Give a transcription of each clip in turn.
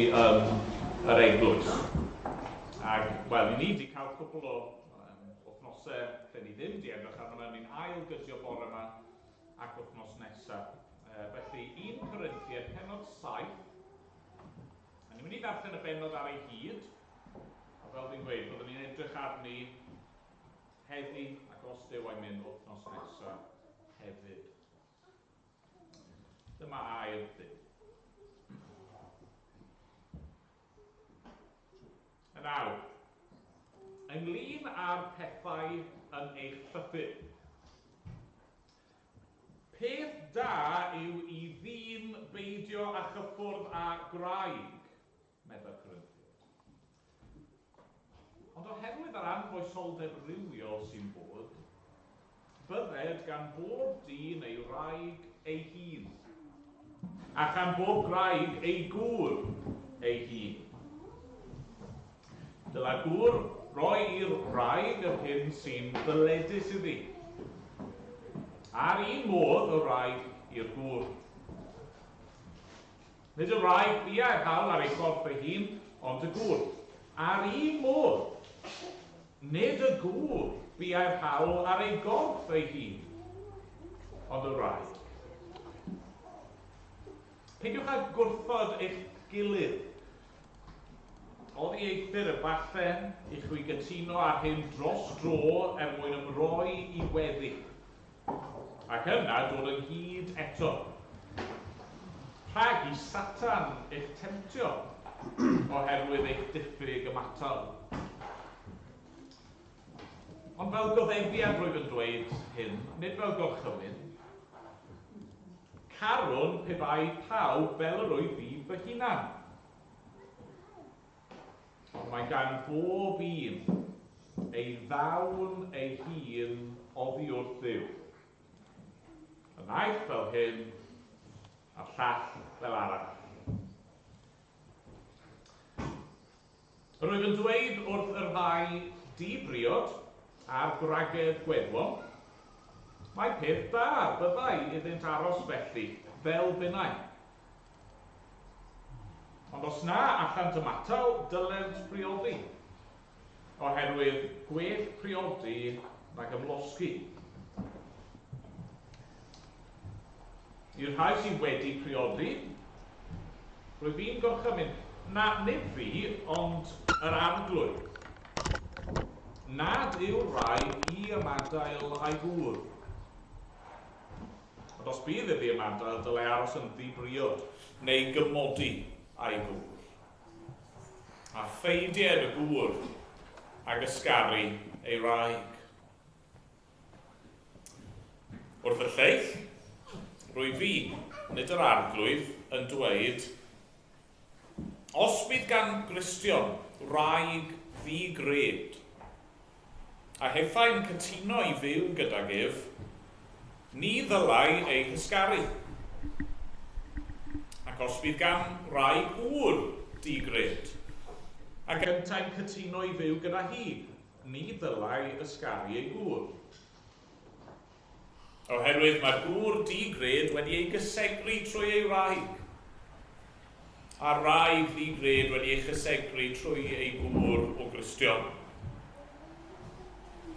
Yn yr eglwys. Ac, wel, i ni wedi cael cwpl o um, wythnosau lle ni ddim wedi edrych arno fe, ni'n ail gydio bore yma ac wythnos nesaf. Felly, 1 Corinthiaid, penod 7. A ni'n mynd i ddarllen y bennod ar ei hyd. A fel fi'n gweud, byddwn ni'n edrych arni heddi ac os Duw a'i mynd wythnos nesaf hefyd. Dyma air Duw. Yn awr, ynglyn â'r pethau yn eich llythyr. Peth da yw i ddyn beidio â chyffwrdd â gwraig, meddai'r Corinthiaid. Ond oherwydd yr anfoesoldeb rhywiol sy'n bod, bydded gan bob dyn ei wraig ei hun, a chan bob gwraig ei gŵr ei hun. Dylai'r gŵr roi i'r wraig yr hyn sy'n ddyledus iddi, a'r un modd y wraig i'r gŵr. Nid y wraig biau'r hawl ar ei chorff ei hun, ond y gŵr. A'r un modd, nid y gŵr biau'r hawl ar ei gorff ei hun, ond y wraig. Peidiwch â gwrthod eich gilydd. Oddi eithr efalle i chwi gytuno ar hyn dros dro er mwyn ymroi i weddi. Ac yna dod ynghyd eto. Rhag i Satan eich temtio oherwydd eich diffyg ymatal. Ond fel goddefiad rwyf yn dweud hyn, nid fel gorchymyn. Carwn pe bai pawb fel yr wyf fi fy hunan. Ond mae gan bob un ei ddawn ei hun oddi wrth Dduw. Y naill fel hyn, a'r llall fel arall. Yr wyf yn dweud wrth y rhai di-briod a'r gwragedd gweddwon, mai peth da byddai iddynt aros felly, fel finnau. Ond os na allant ymatal, dylent briodi, oherwydd gwell priodi nag ymlosgi. I'r rhai sydd wedi priodi, rwyf fi'n gorchymyn, na, nid fi, ond yr Arglwydd, nad yw'r rhaid i ymadael â'i gŵr. Ond os bydd iddi ymadael, dylai aros yn ddi-briod, neu gymodi â'i gŵr. A pheidied y gŵr ag ysgaru ei wraig. Wrth y lleill, rwyf fi, nid yr Arglwydd, yn dweud, os bydd gan Gristion wraig ddi-gred, A hithau'n cytuno i fyw gydag ef, ni ddylai ei hysgaru. Ac os bydd gan wraig ŵr di-gred, ac yntau'n cytuno i fyw gyda hi, ni ddylai ysgaru ei gŵr. Oherwydd mae'r gŵr di-gred wedi ei gysegru trwy ei wraig, a'r wraig ddi-gred wedi ei chysegru trwy ei gŵr o Gristion.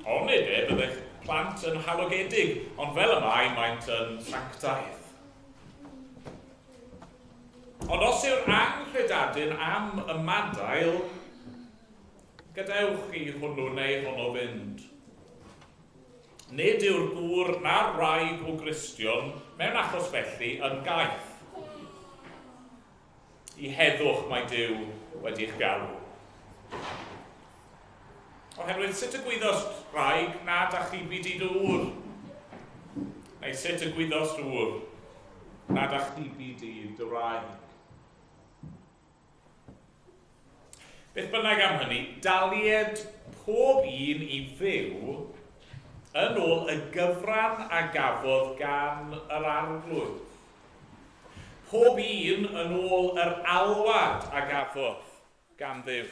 Onid e, byddech plant yn halogedig, ond fel y mae, maent yn sanctaidd. Ond os yw'r anghredadun am ymadael, gadewch i hwnnw neu honno fynd. Nid yw'r gŵr na'r wraig o Gristion, mewn achos felly, yn gaeth. I heddwch mae Duw wedi eich galw. Oherwydd sut y gwyddost, wraig, nad achubi di dy ŵr? Neu sut y gwyddost, ŵr, nad achubi di dy wraig? Beth bynnag am hynny, dalied pob un i fyw yn ôl y gyfran a gafodd gan yr Arglwydd. Pob un yn ôl yr alwad a gafodd gan Dduw.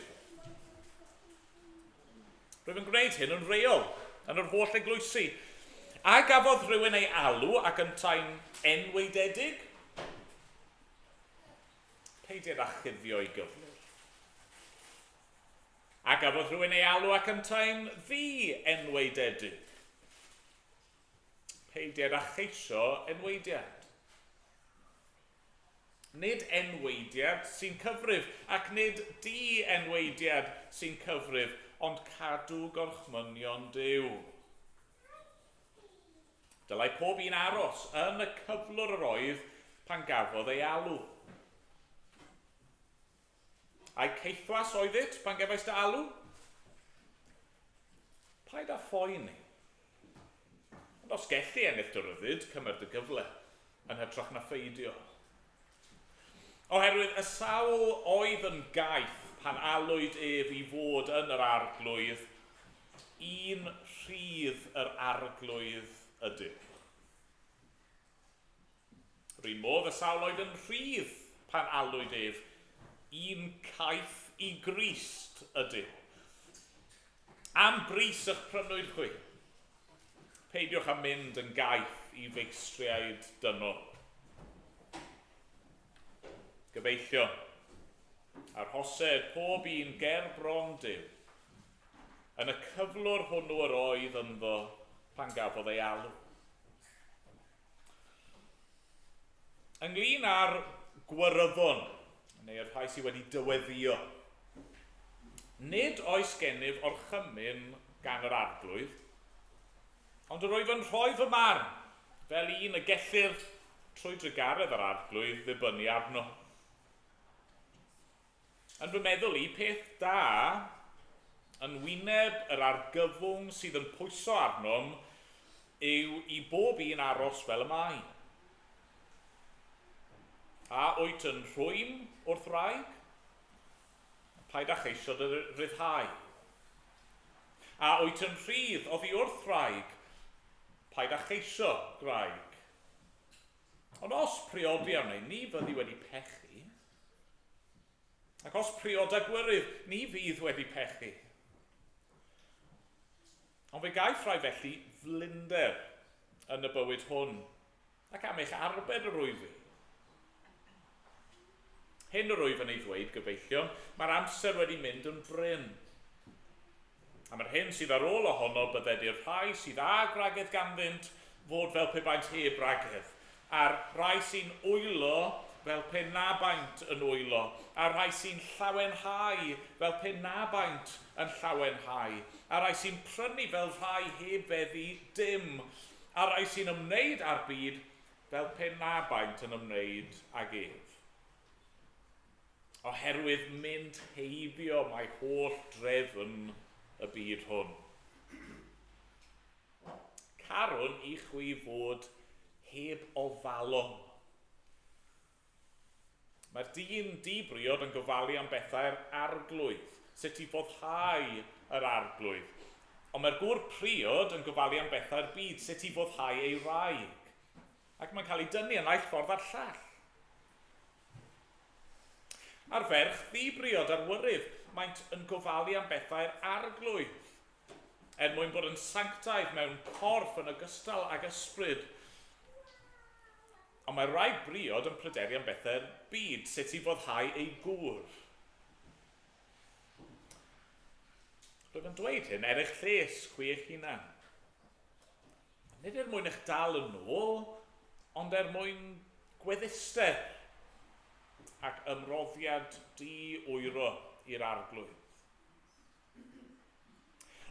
Rwyf yn gwneud hyn yn reol, yn yr holl eglwysi. A gafodd rhywun ei alw ac yntau'n enwaededig? Peidied â chuddio ei gyflwr. A gafodd rhywun ei alw ac yntau'n ddi-enwaededig? Peidied â cheisio enwaediad. Nid enwaediad sy'n cyfrif, ac nid di-enwaediad sy'n cyfrif, ond cadw gorchmynion Duw. Dylai pob un aros yn y cyflwr yr oedd pan gafodd ei alw. Ai caethwas oeddit pan gefais dy alw? Paid â phoeni. Ond os gelli ennill dy ryddid, cymer dy gyfle, yn hytrach na pheidio. Oherwydd y sawl oedd yn gaeth pan alwyd ef i fod yn yr Arglwydd, un rhydd yr Arglwydd ydyw. R'un modd y sawl oedd yn rhydd pan alwyd ef, un caeth i Grist ydyw. Am bris y'ch prynwyd chwi. Peidiwch â mynd yn gaeth i feistriaid dynol. Gyfeillion, arhosed pob un ger bron Duw, yn y cyflwr hwnnw yr oedd ynddo pan gafodd ei alw. Ynglyn â'r gwyryfon, neu'r rhai sydd wedi dyweddïo, nid oes gennyf orchymyn gan yr Arglwydd, ond yr wyf yn rhoi fy marn fel un y gellir trwy drugaredd yr Arglwydd ddibynnu arno. Yn fy meddwl i, peth da yn wyneb yr argyfwng sydd yn pwyso arnom yw i bob un aros fel y mae. A wyt yn rhwym wrth wraig? Paid â cheisio dy ryddhau. A wyt yn rhydd oddi wrth wraig? Paid â cheisio gwraig. Ond os priodi a wnei, ni fyddi wedi pechu. Ac os prioda gwyrydd, ni fydd wedi pechu. Ond fe gaiff rhai felly flinder yn y bywyd hwn, ac am eich arbed yr wyf fi. Hyn yr wyf yn ei ddweud, gyfeillion, mae'r amser wedi mynd yn brin. Am yr hyn sydd ar ôl ohono bydded i'r rhai sydd â gwragedd ganddynt fod fel pe baent heb wragedd, a'r rhai sy'n wylo fel pe na baent yn wylo, a'r rhai sy'n llawenhau fel pe na baent yn llawenhau, a'r rhai sy'n prynu fel rhai heb feddu dim, a'r rhai sy'n ymwneud â'r byd fel pe na baent yn ymwneud ag ef. Oherwydd mynd heibio mae holl drefn y byd hwn. Carwn i chwi fod heb ofalon. Mae'r dyn di-briod yn gofalu am bethau'r Arglwydd, sut i foddhau yr Arglwydd. Ond mae'r gŵr priod yn gofalu am bethau'r byd, sut i foddhau ei wraig. Ac mae'n cael ei dynnu y naill ffordd a'r llall. A'r ferch ddi-briod a'r wyryf, maent yn gofalu am bethau'r Arglwydd, er mwyn bod yn sanctaidd mewn corff yn ogystal ag ysbryd. Ond mae rhai briod yn pryderu am bethau'r byd, sut i foddhau ei gŵr. Rwyf yn dweud hyn er eich lles chwi eich hunan. Nid er mwyn eich dal yn ôl, ond er mwyn gwedduster ac ymroddiad di-wyro i'r Arglwydd.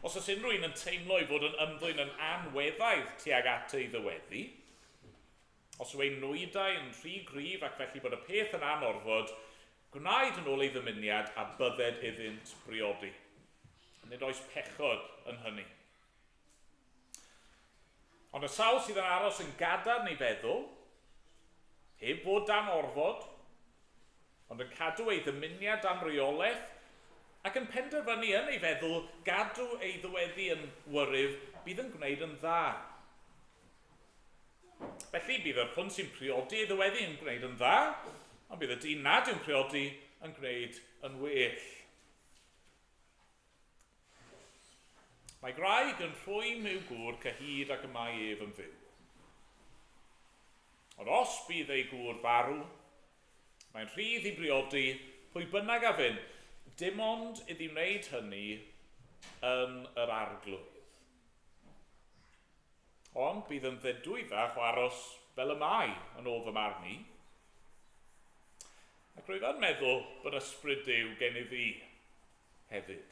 Os oes unrhyw un yn teimlo ei fod yn ymddwyn yn anweddaidd tuag at ei ddyweddi, os yw ei nwydau yn rhy gryf ac felly bod y peth yn anorfod, gwnaed yn ôl ei ddymuniad a bydded iddynt briodi. Nid oes pechod yn hynny. Ond y sawl sydd yn aros yn gadarn ei feddwl, heb fod dan orfod, ond yn cadw ei ddymuniad dan reolaeth, ac yn penderfynu yn ei feddwl gadw ei ddyweddi yn wyryf, bydd yn gwneud yn dda. Felly, bydd yr hwn sy'n priodi ei ddyweddi yn gwneud yn dda, ond bydd y dyn nad yw'n priodi yn gwneud yn well. Mae gwraig yn rhwym i'w gŵr cyhyd ag y mae ef yn fyw. Ond os bydd ei gŵr farw, Mae'n rhydd i briodi pwy bynnag a fyn, dim ond iddi wneud hynny yn yr arglwydd. Ond bydd yn ddedwyddach o aros fel y mae yn ôl fy marn i. Ac rwyf yn meddwl bod ysbryd Duw gennyf fi hefyd.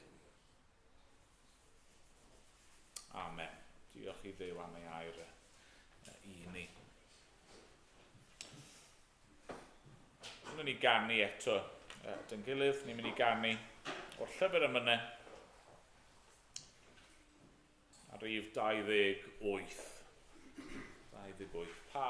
Amen. Diolch i Dduw am ei air i ni. Dwi'n mynd i ganu eto dyn gilydd. Ni'n mynd i ganu o'r llyfr emynau ar rif 28. 28. Pa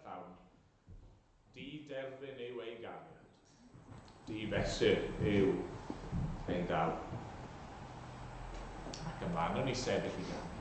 llawn, di derfyn yw ei gariad, di fesur yw ei ddawn. Ac ymlaen, o'n i sefyll i ganu.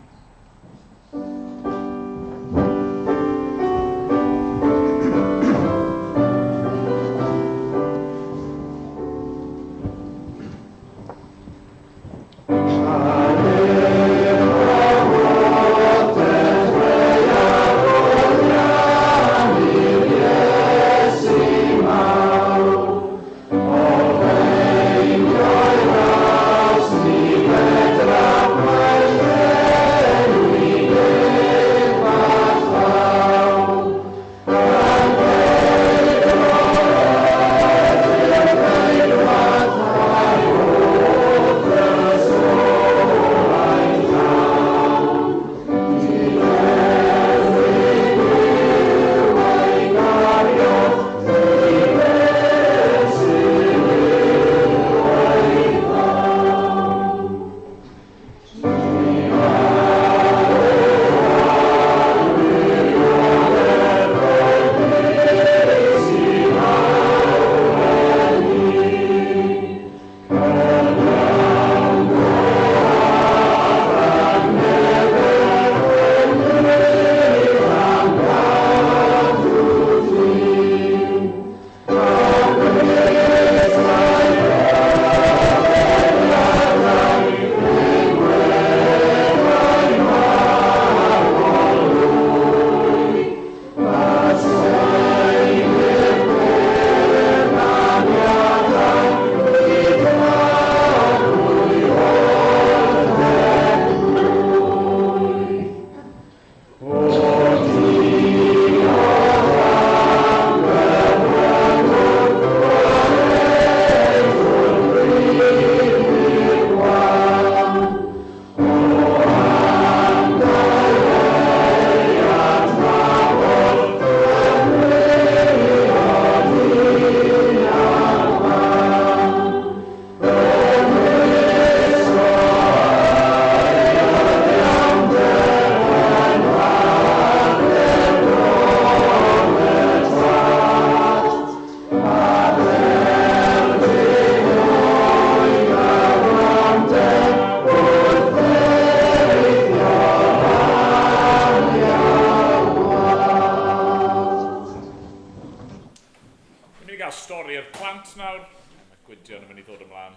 Gwydion yn mynd i ddod ymlaen.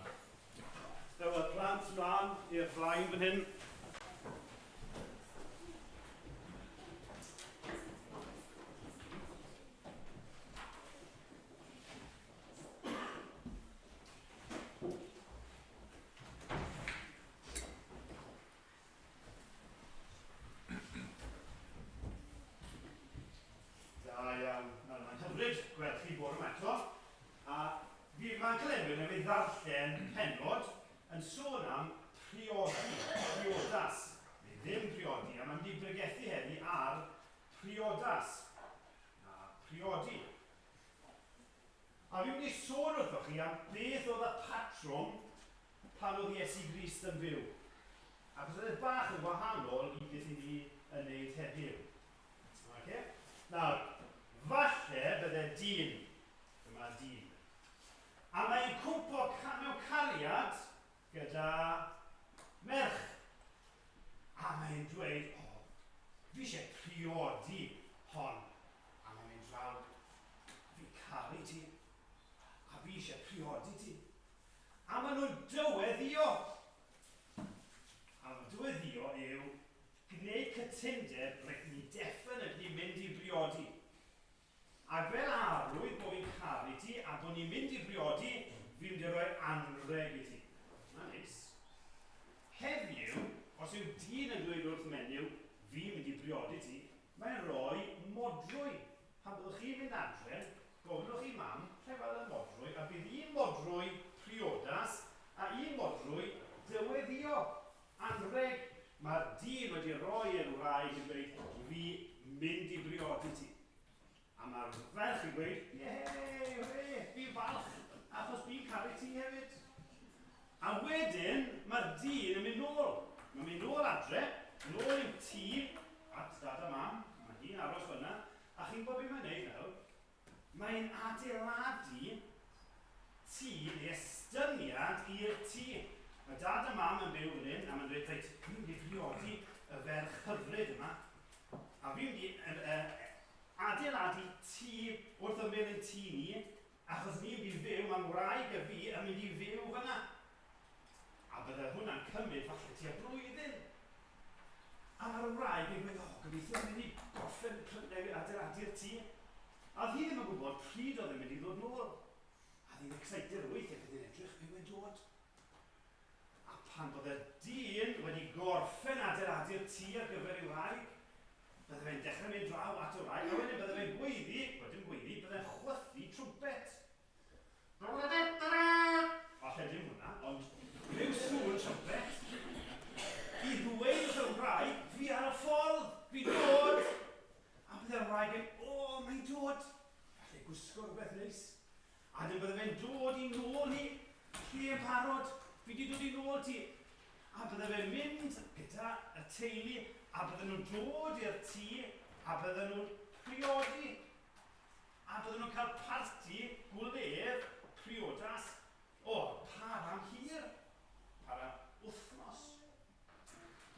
Daw y plant mlaen i'r blaen fan hyn. Da iawn. Nawr, mae'n hyfryd gweld chi bore yma eto. A fi, mae'n cael Edwin newydd ddarllen pennod yn sôn am priodi, priodas, neu ddim priodi, a mae'n mynd i bregethu heddi ar priodas a priodi. A fi'n mynd i sôn wrthoch chi am beth oedd y patrwm pan oedd Iesu Grist yn fyw. Achos oedd e bach yn wahanol i beth i ni yn neud heddiw. Okay? Nawr, falle bydde dyn, dyma dyn, a mae'n cwmpo mewn cariad gyda merch. A mae'n dweud, o, oh, fi eisiau priodi hon. A mae'n mynd draw, fi'n caru ti. cytundeb, reit, ni definitely mynd i briodi. A fel arwydd bod fi'n caru ti a bod ni'n mynd i briodi, fi'n mynd i roi anrheg i ti. Mae'n neis. Heddiw, os yw dyn yn dweud wrth menyw, fi'n mynd i briodi ti, mae'n rhoi modrwy. Pan byddwch chi'n mynd adre, gofynnwch i mam, lle fel y modrwy, a bydd un modrwy priodas a un modrwy dyweddio. Anrheg, mae'r dyn wedi rhoi i'r wraig yn dweud, fi mynd i briodi ti. A mae'r ferch yn gweud, ie, hwre, fi'n falch, achos fi'n caru ti hefyd. A wedyn, mae'r dyn yn mynd nôl. Mae'n mynd nôl adre, nôl i'w tŷ, at dad a mam, mae hi'n aros fyna, a chi'n gwybod beth mae'n neud nawr? Mae'n adeiladu tŷ neu estyniad i'r tŷ. Mae dad a mam yn byw fan hyn, a mae'n dweud, reit, fi'n mynd i briodi y ferch hyfryd yma, a fi'n mynd i adeiladu tŷ wrth ymyl ein tŷ ni, achos ni'n mynd i fyw, mae'n wraig a fi yn mynd i fyw fyna. A bydde hwnna'n cymryd falle tua blwyddyn. A mae'r wraig yn gweud, o, gobeithio yn mynd i gorffen adeiladu'r tŷ. A oedd hi ddim yn gwybod pryd oedd e'n mynd i ddod nôl. A oedd hi'n excited, weithiau bydd hi'n edrych, fe yw dod. A pan bod y dyn wedi gorffen adeiladu'r tŷ ar gyfer ei wraig, bydde fe'n dechrau mynd draw at y wraig, a wedyn bydde fe'n gweiddi, wel dim gweiddi, bydde'n chwythu trwmpet. Falle dim hwnna, ond rhyw sŵn trwmpet. I ddweud wrth y wraig, fi ar y ffordd, fi'n dod. A bydde'r wraig yn, o, mae'n dod. Falle gwisgo rhywbeth neis. A wedyn bydde fe'n dod i nôl hi, lle yn parod, fi di dod i nôl ti. A bydde fe'n mynd gyda y teulu, a bydden nhw'n dod i'r tŷ, a bydden nhw'n priodi. A bydden nhw'n cael parti, gwledd, priodas, o, para am hir, para wythnos.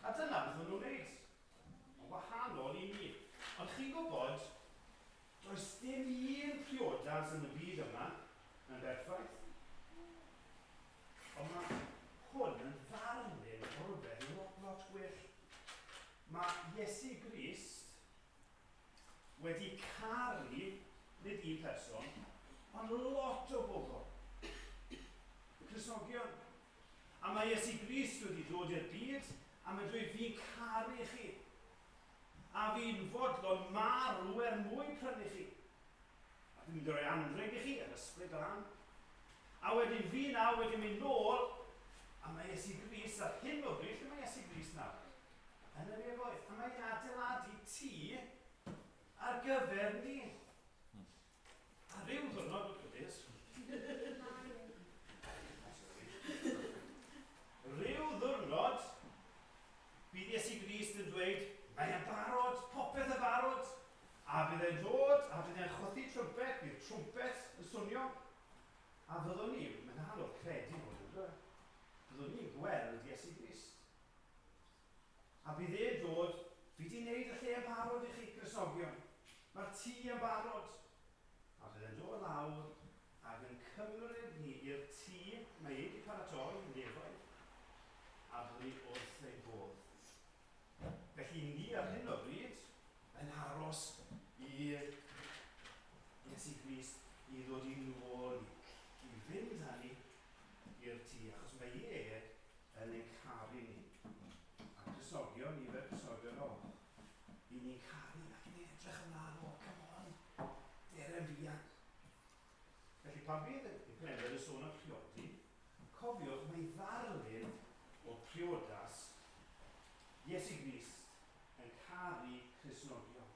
A dyna beth o'n nhw'n wneud. Yn wahanol i ni. Ond chi'n gwybod, does dim un priodas yn y byd yma yn berffaith. Ond mae hwn yn ddarlun o rywbeth lot, lot gwell. Mae Iesu Grist wedi caru nid un person, ond lot o bobl. Cristnogion. A mae Iesu Grist wedi dod i'r byd, a mae'n dweud, fi'n caru chi. A fi'n fodlon marw er mwyn prynu chi. A fi'n mynd i roi anrheg i chi, yr ysbryd glân. A wedyn fi nawr wedi mynd nôl, a mae Iesu Grist ar hyn o bryd, lle mae Iesu Grist nawr? Yn y nefoedd. A mae'n adeiladu tŷ ar gyfer ni. A rhyw ddwrnod, look at this. Rhyw ddwrnod, bydd Iesu Grist yn dweud, mae e'n barod, popeth yn barod. A bydd e'n dod, a bydd e'n chwythu trwmpet, bydd trwmpet yn swnio. A fyddwn ni, mae'n anodd credu hwn, yn dweud, byddwn ni'n gweld Iesu Grist. A bydd e'n dod, fi di wneud y lle yn barod i chi, Cristnogion. Mae'r tŷ yn barod. A bydd e'n dod lawr ac yn cymryd ni i'r tŷ mae e wedi paratoi, nefoedd, a byddwn ni wrth ei bodd. Felly ni ar hyn o bryd yn aros i Iesu Grist i ddod i nôl ni, i fynd â ni i'r tŷ, achos mae e yn ein caru ni. A Cristnogion, ni fel Cristnogion, o, i ni'n caru ac ni'n edrych ymlaen, o, come on, dere fuan. Felly pan fydd y Glendale yn sôn am priodi, cofiwch mae ddarlun o priodas Iesu Grist yn caru Cristnogion.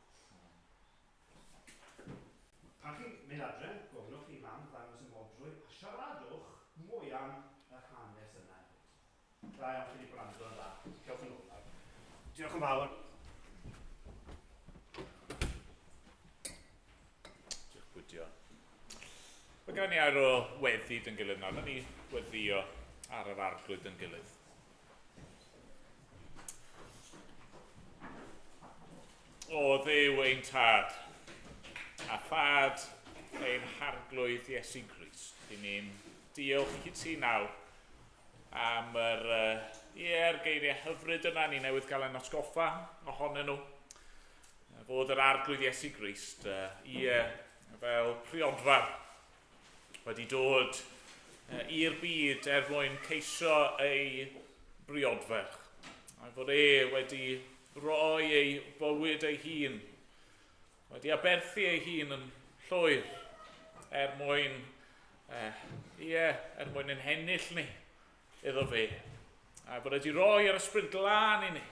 Pan chi'n mynd adre, gofynnwch i mam ddangos y modrwy a siaradwch mwy am yr hanes yna hefyd. Da iawn chi wedi gwrando yn dda. Diolch yn ôl nawr. Diolch yn fawr. Diolch Gwydion. Mae gen i air o weddi dyn gilydd nawr. Nawn ni weddio ar yr arglwydd dyn gilydd. O Dduw ein Tad, a Thad ein Harglwydd Iesu Grist, i ni'n diolch i ti nawr am yr, ie'r geiriau hyfryd yna ni newydd gael ein atgoffa ohonyn nhw. Fod yr Arglwydd Iesu Grist, ie, fel priodfab, wedi dod i'r byd er mwyn ceisio ei briodferch. A fod e wedi rhoi ei bywyd ei hun, wedi aberthu ei hun yn llwyr er mwyn, ie, er mwyn ein hennill ni iddo fe. A bod wedi rhoi yr Ysbryd Glân i ni,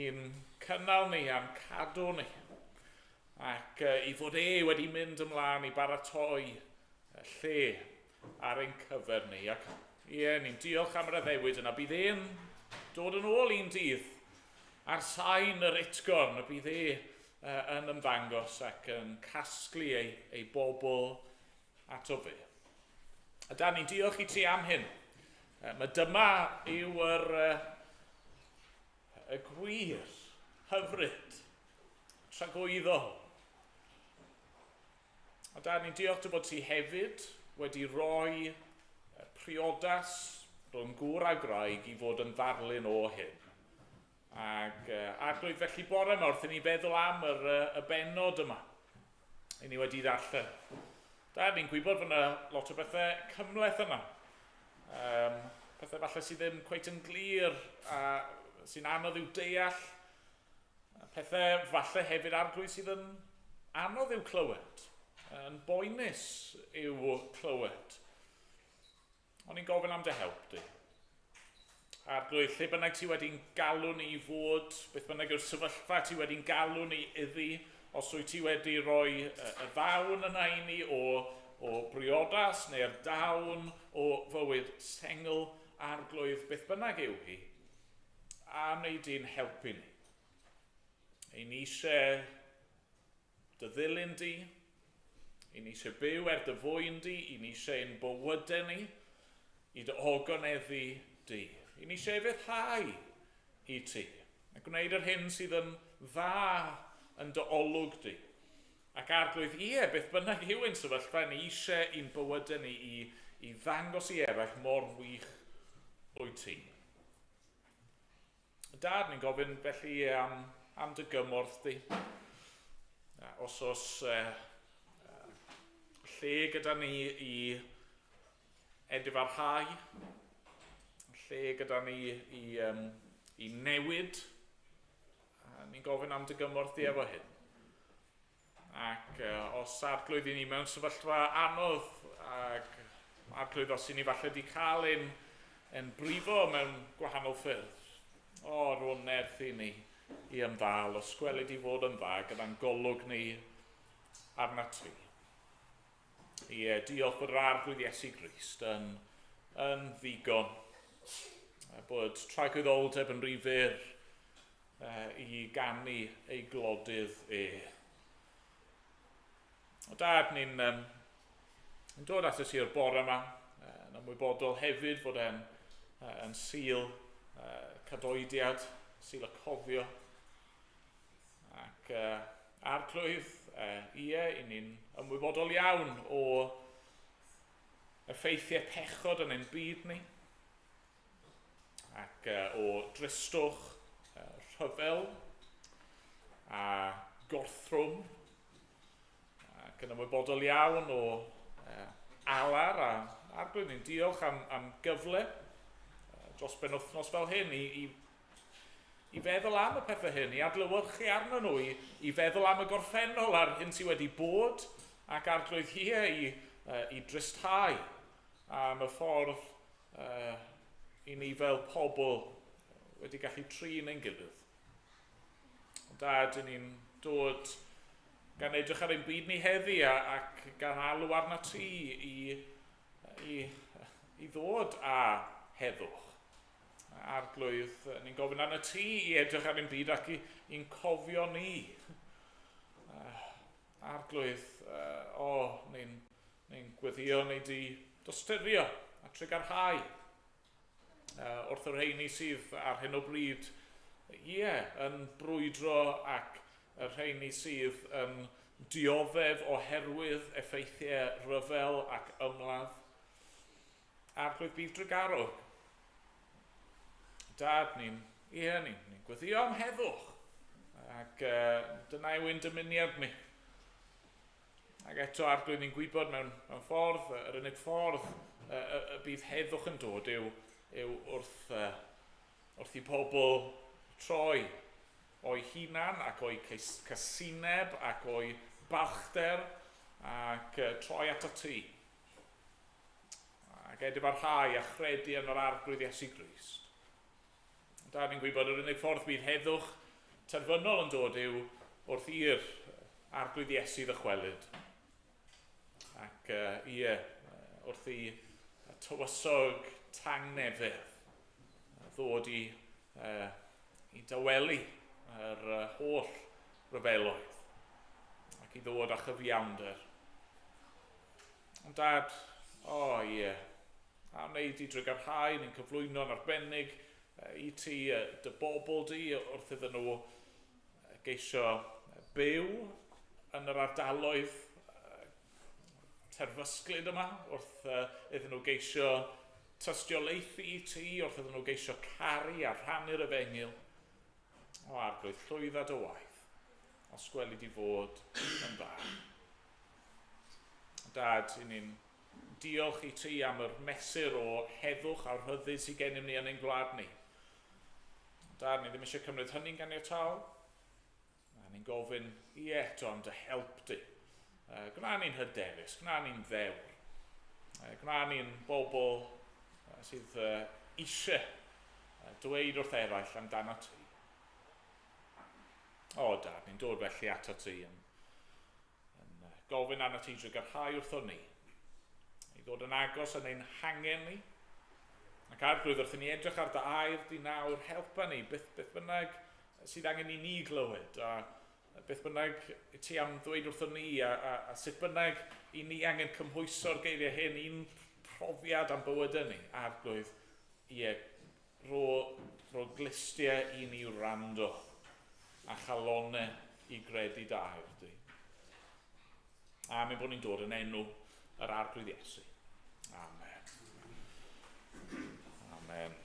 i'n cynnal ni a'n cadw ni. Ac i fod e wedi mynd ymlaen i baratoi lle ar ein cyfer ni. Ac ie, ni'n diolch am yr addewid yna. Bydd e'n dod yn ôl un dydd ar sain yr utgorn y bydd e yn ymddangos ac yn casglu ei, ei bobl ato fe. A da ni'n diolch i ti am hyn. Mae dyma yw yr, y gwir hyfryd, tragwyddol. A da ni'n diolch dy bod ti hefyd wedi rhoi priodas rhwng gŵr a gwraig i fod yn ddarlun o hyn. Ac Arglwydd, felly bore yma wrth i ni feddwl am yr, y bennod yma, i ni wedi ddarllen. Da, ni'n gwybod fod yna lot o bethau cymhleth yna. Pethau falle sydd ddim cweit yn glir a sy'n anodd i'w deall. Pethau falle hefyd Arglwydd sydd yn anodd i'w clywed, yn boenus i'w clywed. O'n i'n gofyn am dy help di. Arglwydd, lle bynnag ti wedi'n galw ni i fod, beth bynnag yw'r sefyllfa ti wedi'n galw ni iddi, os wyt ti wedi rhoi y ddawn yna i ni o, o briodas neu'r dawn o fywyd sengl, Arglwydd, beth bynnag yw hi, a wneud di'n helpu ni. Ein ni eisiau dy ddilyn di, i ni eisiau byw er dy fwyn di, i ni eisiau ein bywydau ni, i dy ogoneddu di. I ni eisiau ufuddhau i ti, a gwneud yr hyn sydd yn dda yn dy olwg di. Ac Arglwydd, ie, beth bynnag yw ein sefyllfa, ni eisiau i'n bywydau ni i, i ddangos i eraill mor wych wyt ti. Dad, ni'n gofyn felly am, am dy gymorth di. Os oes lle gyda ni i edifarhau, lle gyda ni i, i newid, ni'n gofyn am dy gymorth di efo hyn. Ac os Arglwydd i ni mewn sefyllfa anodd, ac Arglwydd os i ni falle wedi cael ein, ein brifo mewn gwahanol ffyrdd, o, rhwng nerth i ni i ymddal, os gwelid i fod yn dda gyda'n golwg ni arna ti. Ie, diolch bod yr Arglwydd Iesu Grist yn, yn ddigon, bod tragwyddoldeb yn rhy fyr i ganu ei glodydd e. O Dad, ni'n um, yn dod at y sir bore yma, yn ymwybodol hefyd fod e'n yn sil cadoediad, sil y cofio. Ac Arglwydd, ie, i ni'n ymwybodol iawn o effeithiau pechod yn ein byd ni, ac o dristwch, rhyfel a gorthrwm, ac yn ymwybodol iawn o alar a Arglwydd, ni'n diolch am, am gyfle dros benwythnos fel hyn i, i, i feddwl am y pethau hyn, i adlewyrchu arnyn nhw, i, i feddwl am y gorffennol a'r hyn sydd wedi bod, ac Arglwydd hi i, i dristhau am y ffordd i ni fel pobl wedi gallu trin ein gilydd. Ond Dad, i ni'n dod gan edrych ar ein byd ni heddi a, ac gan alw arna ti i, i, i ddod â heddwch. Arglwydd, ni'n gofyn arna ti i edrych ar ein byd ac i'n cofio ni. Arglwydd, o, ni'n ni gweddio neu di dosturio a trugarhau wrth y rheini sydd ar hyn o bryd, ie, yn brwydro ac y rheini sydd yn dioddef oherwydd effeithiau rhyfel ac ymladd. Arglwydd, bydd drugarog. Dad, ni'n ie, ni'n ni gweddio am heddwch. Ac uh, dyna yw ein dymuniad ni. Ac eto, arglwydd, ni'n gwybod mewn, mewn ffordd, yr unig ffordd y, y, y bydd heddwch yn dod yw, yw wrth, uh, wrth i pobl troi o'i hunan ac o'i casineb ac o'i balchder ac uh, troi ato ti. Ac edifarhau a chredu yn yr arglwydd Iesu Grist. Da ni'n gwybod yr unig ffordd bydd heddwch terfynol yn dod yw wrth i'r arglwydd Iesu ddychwelyd. Ac uh, ie, wrth i tywysog tangnefedd ddod i, uh, i dawelu yr uh, holl ryfeloedd ac i ddod â chyfiawnder. Ond dad, o oh, ie, yeah. A wneud i drygarhau ni'n cyflwyno'n arbennig i ti, dy bobl di, wrth iddyn nhw geisio byw yn yr ardaloedd terfysglyd yma, wrth iddyn nhw geisio tystiolaethu i ti, wrth iddyn nhw geisio caru a rhannu'r efengyl. O arglwydd, llwydda dy waith, os gweli di fod yn dda. Dad, i ni'n diolch i ti am yr mesur o heddwch a'r rhyddid sydd gennym ni yn ein gwlad ni. Dad, ni ddim eisiau cymryd hynny'n ganiataol. A ni'n gofyn i eto am dy help di. Gwna ni'n hyderus, gwna ni'n ddewr. Gwna ni'n bobl sydd eisiau dweud wrth eraill amdano ti. O, dad, ni'n dod felly ato ti yn, yn gofyn arno ti drwy gyrhau wrthon ni. I ddod yn agos yn ein hangen ni. Ac arglwydd, wrth i ni edrych ar dy air di nawr, helpa ni, beth, beth bynnag sydd angen i ni glywed, a beth bynnag ti am ddweud wrthon ni, a, a, a sut bynnag i ni angen cymhwyso'r geiriau hyn i'n profiad am bywydau ni, arglwydd, ie, rho, rho glustiau i ni wrando a chalonau i gredu dy air di. A mi bod ni'n dod yn enw yr Arglwydd Iesu. Amen. Amen.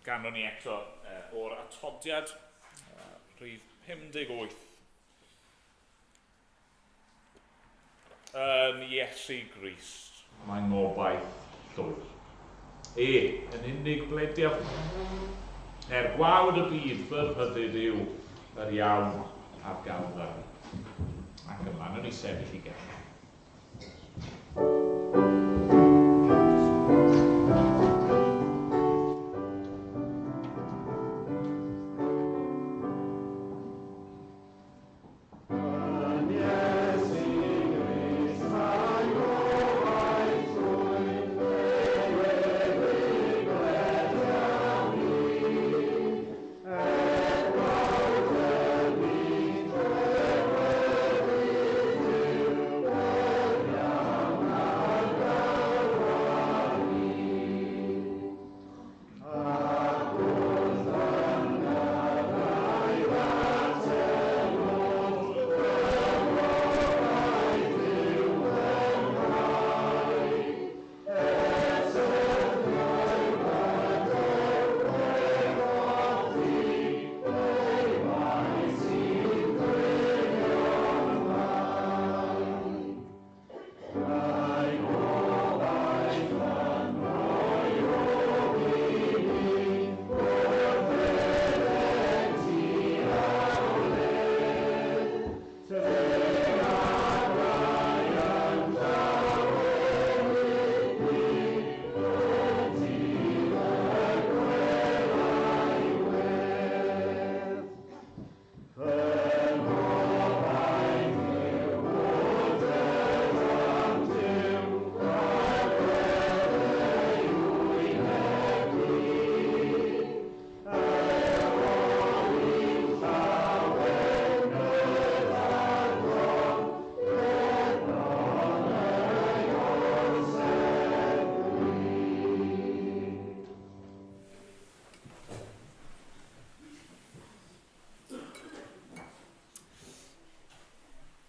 Ganwn ni eto uh, o'r atodiad uh, rhif 58. Yn Iesu Grist. Mae ngobaith llwyr. E, yn unig blediaf. Er gwawd y byd, fy rhyddid yw yr iawn a'r gawdda. Ac ymlaen o'n i sefyll i gefn.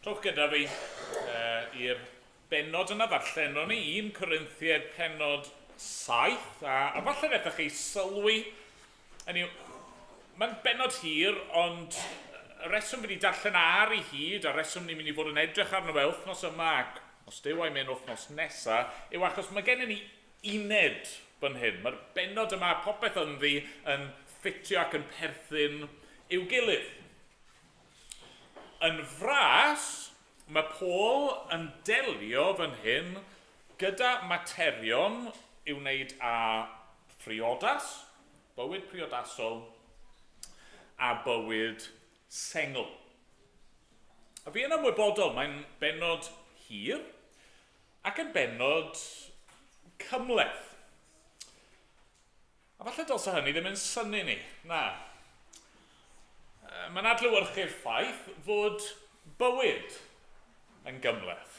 Trowch gyda fi uh, i'r bennod yna ddarllenon ni, 1 Corinthiaid pennod 7, a, a falle wnaethoch chi sylwi, hynny yw, mae'n bennod hir, ond y reswm fi wedi darllen ar ei hyd, a'r reswm ni'n mynd i fod yn edrych arno fe wythnos yma ac os Duw a'i mynd wythnos nesa, yw achos mae gennym ni uned fan hyn. Mae'r bennod yma, popeth ynddi, yn ffitio ac yn perthyn i'w gilydd. Yn fras, mae Paul yn delio fan hyn gyda materion i'w wneud â phriodas, bywyd priodasol, a bywyd sengl. A fi yn ymwybodol, mae'n bennod hir ac yn bennod cymhleth. A falle dylse hynny ddim yn synnu ni, na. Mae'n adlewyrchu'r ffaith fod bywyd yn gymhleth.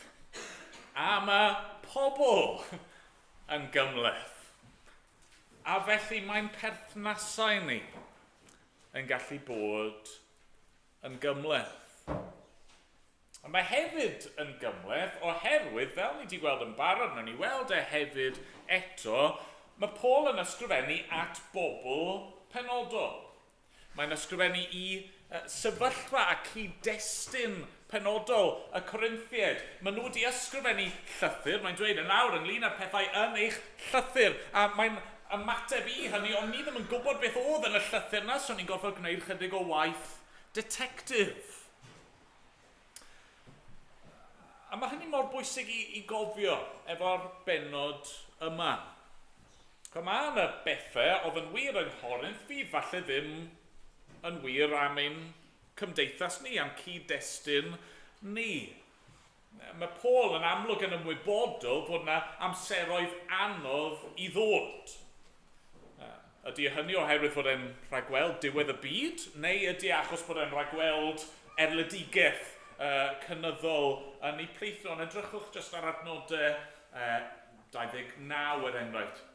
A mae pobl yn gymhleth. A felly mae'n perthnasau ni yn gallu bod yn gymhleth. A mae hefyd yn gymhleth oherwydd, fel ni wedi gweld yn barod, wnawn ni weld e hefyd eto, mae Paul yn ysgrifennu at bobl penodol. Mae'n ysgrifennu i sefyllfa a cyd-destun penodol y Corinthiaid. Maen nhw wedi ysgrifennu llythyr, mae'n dweud yn awr ynglyn â'r pethau yn eich llythyr, a mae'n ymateb i hynny, ond ni ddim yn gwybod beth oedd yn y llythyr 'na, so ni'n gorfod gwneud chydig o waith detective. A mae hynny mor bwysig i, i gofio efo'r bennod yma. Chwa, mae yna bethau oedd yn wir yng Nghorinth fydd falle ddim yn wir am ein cymdeithas ni, am cyd-destun ni. Mae Paul yn amlwg yn ymwybodol fod yna amseroedd anodd i ddod. Ydy hynny oherwydd fod e'n rhagweld diwedd y byd, neu ydy e achos bod e'n rhagweld erledigaeth uh, cynyddol yn ei plith nhw? Ond edrychwch jyst ar adnodau uh, 29 er enghraifft.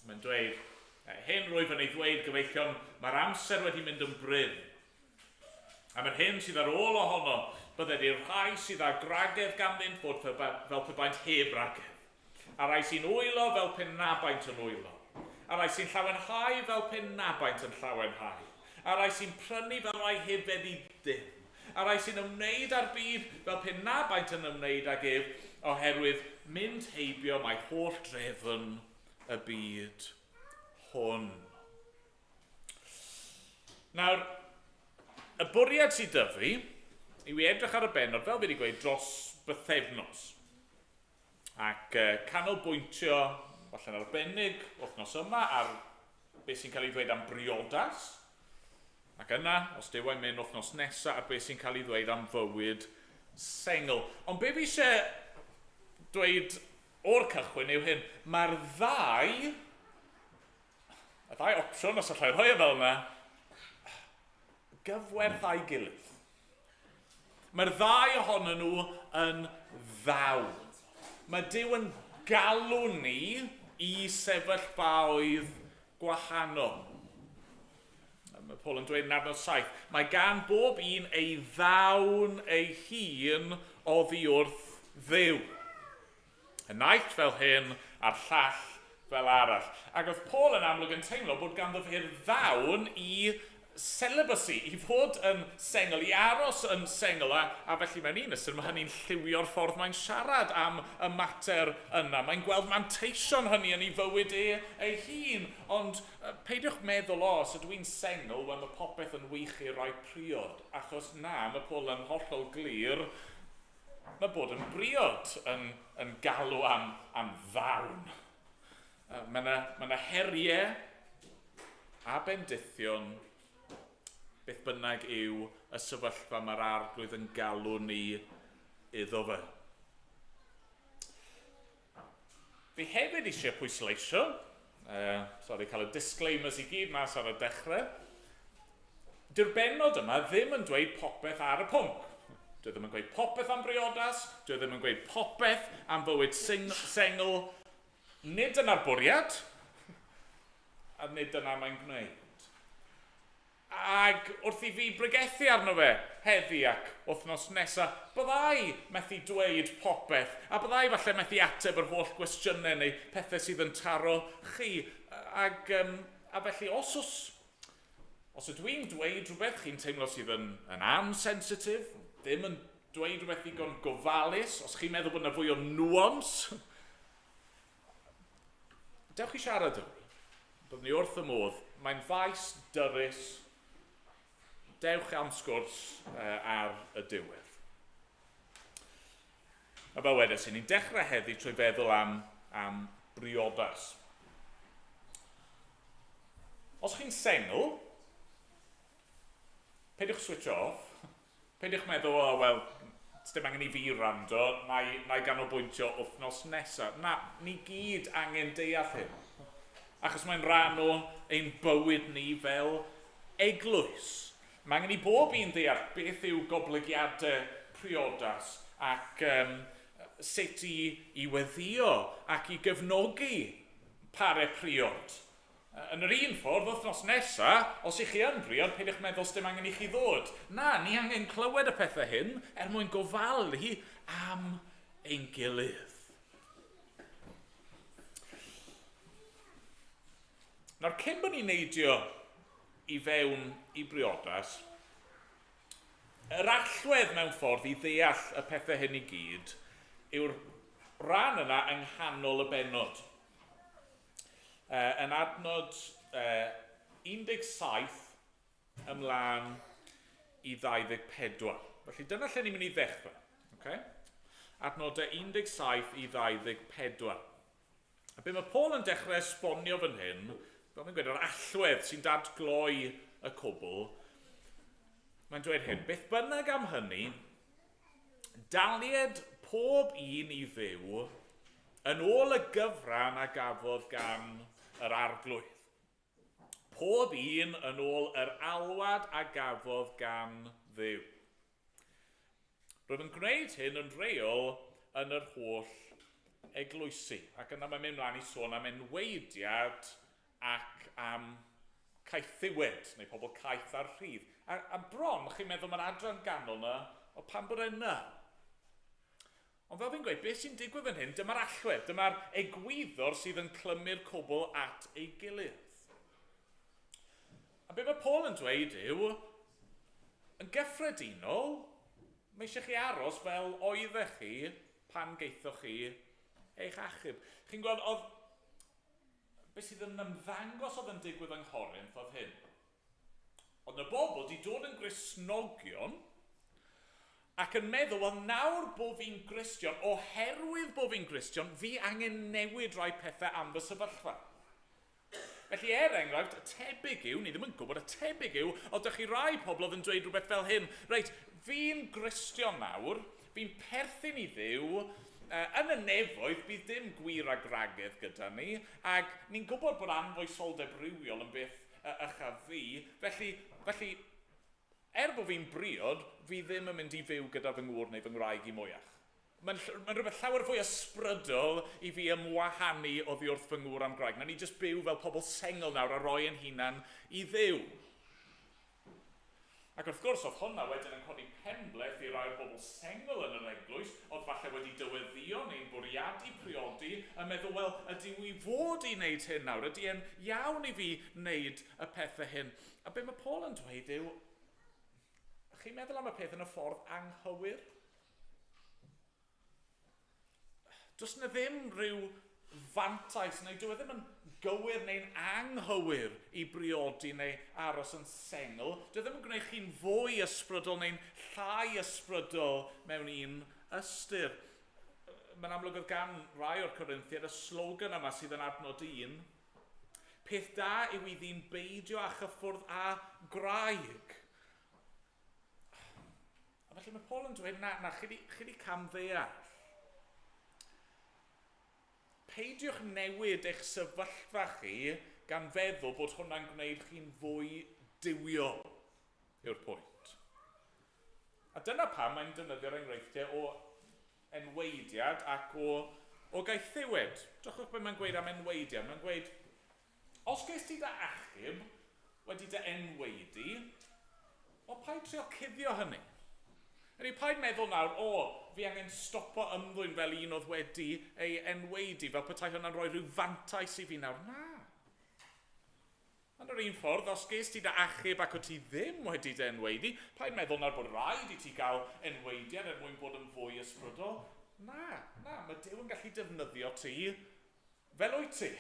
Mae'n dweud, hyn rwyf yn ei ddweud, gyfeillion, mae'r amser wedi mynd yn brin. Am yr hyn sydd ar ôl ohono, bydded i'r rhai sydd â gwragedd ganddynt fod fel pe baent heb wragedd. A rhai sy'n wylo fel pe na baent yn wylo. A rhai sy'n llawenhau fel pe na baent yn llawenhau. A rhai sy'n prynu fel rhai heb feddu dim. A rhai sy'n ymwneud â'r byd fel pe na baent yn ymwneud ag ef, oherwydd mynd heibio mae holl drefn y byd hwn. Nawr, y bwriad sydd 'da fi yw i edrych ar y bennod, fel fi wedi gweud, dros bythefnos. Ac canolbwyntio, falle'n arbennig, wythnos yma, ar beth sy'n cael ei ddweud am briodas. Ac yna, os Duw a'i myn, wythnos nesaf, ar beth sy'n cael ei ddweud am fywyd sengl. Ond be fi eisiau dweud o'r cychwyn yw hyn, mae'r ddau, y ddau opsiwn, os allai rhoi e fel yna, gyfwerth â'i gilydd. Mae'r ddau ohonyn nhw yn ddawn. Mae Duw yn galw ni i sefyllfaoedd gwahanol. Mae Paul yn dweud yn adnod 7, mae gan bob un ei ddawn ei hun oddi wrth Dduw. Y naill fel hyn a'r llall fel arall. Ac oedd Paul yn amlwg yn teimlo bod ganddo fe'r ddawn i celibacy, i fod yn sengl, i aros yn sengl, a, a felly mewn un ystyr mae hynny'n lliwio'r ffordd mae'n siarad am y mater yna. Mae'n gweld manteision hynny yn ei fywyd e ei hun, ond peidiwch meddwl, o, os ydw i'n sengl, wel mae popeth yn wych i rai priod, achos na, mae Paul yn hollol glir Mae bod yn briod yn, yn galw am, am ddawn. Mae yna mae 'na heriau a bendithion, beth bynnag yw y sefyllfa mae'r arglwydd yn galw ni iddo fe. Fi hefyd eisiau pwysleisio, sori, cael y disclaimers i gyd mas ar y dechrau, dyw'r bennod yma ddim yn dweud popeth ar y pwnc. Dyw e ddim yn gweud popeth am briodas, dyw e ddim yn gweud popeth am fywyd sing sengl. Nid dyna'r bwriad, a nid dyna mae'n gwneud. Ac wrth i fi bregethu arno fe heddi ac wythnos nesa, byddai methu dweud popeth, a byddai falle methu ateb yr holl gwestiynau neu pethau sydd yn taro chi. Ac, um, a felly, os, os, os ydw i'n dweud rhywbeth chi'n teimlo sydd yn, yn ansensitif, ddim yn dweud rhywbeth ddigon gofalus, os chi'n meddwl bod yna fwy o nuance, Dewch i siarad â fi. Byddwn ni wrth y modd. Mae'n faes dyrys. Dewch am sgwrs ar y diwedd. A fel wedes i, ni'n dechrau heddi trwy feddwl am, am briodas. Os chi'n sengl, peidiwch switch off. Peidiwch meddwl, o, wel, dim angen i fi wrando, na i, na i ganolbwyntio wythnos nesaf. Na, ni gyd angen deall hyn. Achos mae'n rhan o ein bywyd ni fel eglwys. Mae angen i bob un ddeall beth yw goblygiadau priodas ac um, sut i, i weddio ac i gefnogi pare priod. Yn yr un ffordd, wythnos nesa, os ych chi yn briod, peidiwch meddwl sdim angen i chi ddod. Na, ni angen clywed y pethau hyn er mwyn gofalu am ein gilydd. Nawr, cyn bod ni'n neidio i fewn i briodas, yr allwedd mewn ffordd i ddeall y pethau hyn i gyd yw'r rhan yna yng nghanol y bennod. Yn adnod 17 ymlaen i 24. Felly dyna lle ni'n mynd i ddechrau. Okay? Adnodau 17 i 24. A be mae Paul yn dechrau esbonio fan hyn, fel fi'n gweud, yr allwedd sy'n dadgloi y cwbl, mae'n dweud hyn, beth bynnag am hynny, dalied pob un i fyw Yn ôl y gyfran a gafodd gan yr Arglwydd. Pob un yn ôl yr alwad a gafodd gan Dduw. Roedd yn gwneud hyn yn reol yn yr holl eglwysi. Ac yna mae'n mynd mlaen i sôn am enweidiad ac am caethiwed, neu pobl caeth a'r rhydd. A, a bron, chi'n meddwl mae'r adran ganol yna, o pam bod e yna? Ond fel fi'n gweud, beth sy'n digwydd fan hyn, dyma'r allwedd, dyma'r egwyddor sydd yn clymu'r cwbl at ei gilydd. A be mae Paul yn dweud yw, yn gyffredinol, mae eisiau chi aros fel oeddech chi pan geithoch chi eich achub. Chi'n gweld, oedd, beth sydd yn ymddangos oedd yn digwydd yng Nghorinth oedd hyn. Oedd 'na bobl 'di dod yn Gristnogion ac yn meddwl, wel nawr bo fi'n Gristion, oherwydd bo fi'n Gristion, fi angen newid rhai pethau am fy sefyllfa. Felly, er enghraifft, y tebyg yw, ni ddim yn gwybod, y tebyg yw, oedd dych chi rai pobl oedd yn dweud rhywbeth fel hyn, reit, fi'n Gristion nawr, fi'n perthyn i Dduw, yn y nefoedd bydd dim gwir a gwragedd gyda ni, ac ni'n gwybod bod anfoesoldeb rhywiol yn beth ychaf fi, felly, felly, er bod fi'n briod, fi ddim yn mynd i fyw gyda fy ngŵr neu fy ngwraig i mwyach. Mae'n mae rhywbeth llawer fwy ysbrydol i fi ymwahanu oddi wrth fy ngŵr am gwraig. Na ni jyst byw fel pobl sengl nawr a roi ein hunan i Dduw. Ac wrth gwrs, oedd hwnna wedyn yn codi penbleth i rai o'r bobl sengl yn yr eglwys, oedd falle wedi dyweddïo neu'n bwriadu priodi, yn meddwl, wel, ydy i fod i wneud hyn nawr? Ydy e'n iawn i fi wneud y pethau hyn? A be mae Paul yn dweud yw, chi'n meddwl am y peth yn y ffordd anghywir? Does 'na ddim rhyw fantais, neu dyw e ddim yn gywir neu'n anghywir i briodi neu aros yn sengl. Dyw e ddim yn gwneud chi'n fwy ysbrydol neu'n llai ysbrydol mewn un ystyr. Mae'n amlwg oedd gan rai o'r Corinthiaid y slogan yma sydd yn adnod un. Peth da yw i ddyn beidio â chyffwrdd â gwraig. A felly mae Paul yn dweud, na, na, chi di, chi di camddeall. Peidiwch newid eich sefyllfa chi gan feddwl bod hwnna'n gwneud chi'n fwy duwiol, yw'r pwynt. A dyna pam mae'n defnyddio'r enghreifftiau o enweidiad ac o, o gaethiwed. Drychwch beth mae'n gweud am enweidiad. Mae'n gweud, os ges ti dy achub, wedi dy enwaedu, wel paid trio cuddio hynny. Ydy, paid meddwl nawr, o, fi angen stopo ymddwyn fel un oedd wedi ei enwaedu, fel petai hwnna'n rhoi rhyw fantais i fi nawr. Na. Yn yr un ffordd, os ges ti dy achub ac o ti ddim wedi dy enwaedu, paid meddwl nawr bod rhaid i ti gael enwaediad er mwyn bod yn fwy ysbrydol. Na, na, mae Duw yn gallu defnyddio ti fel wyt ti.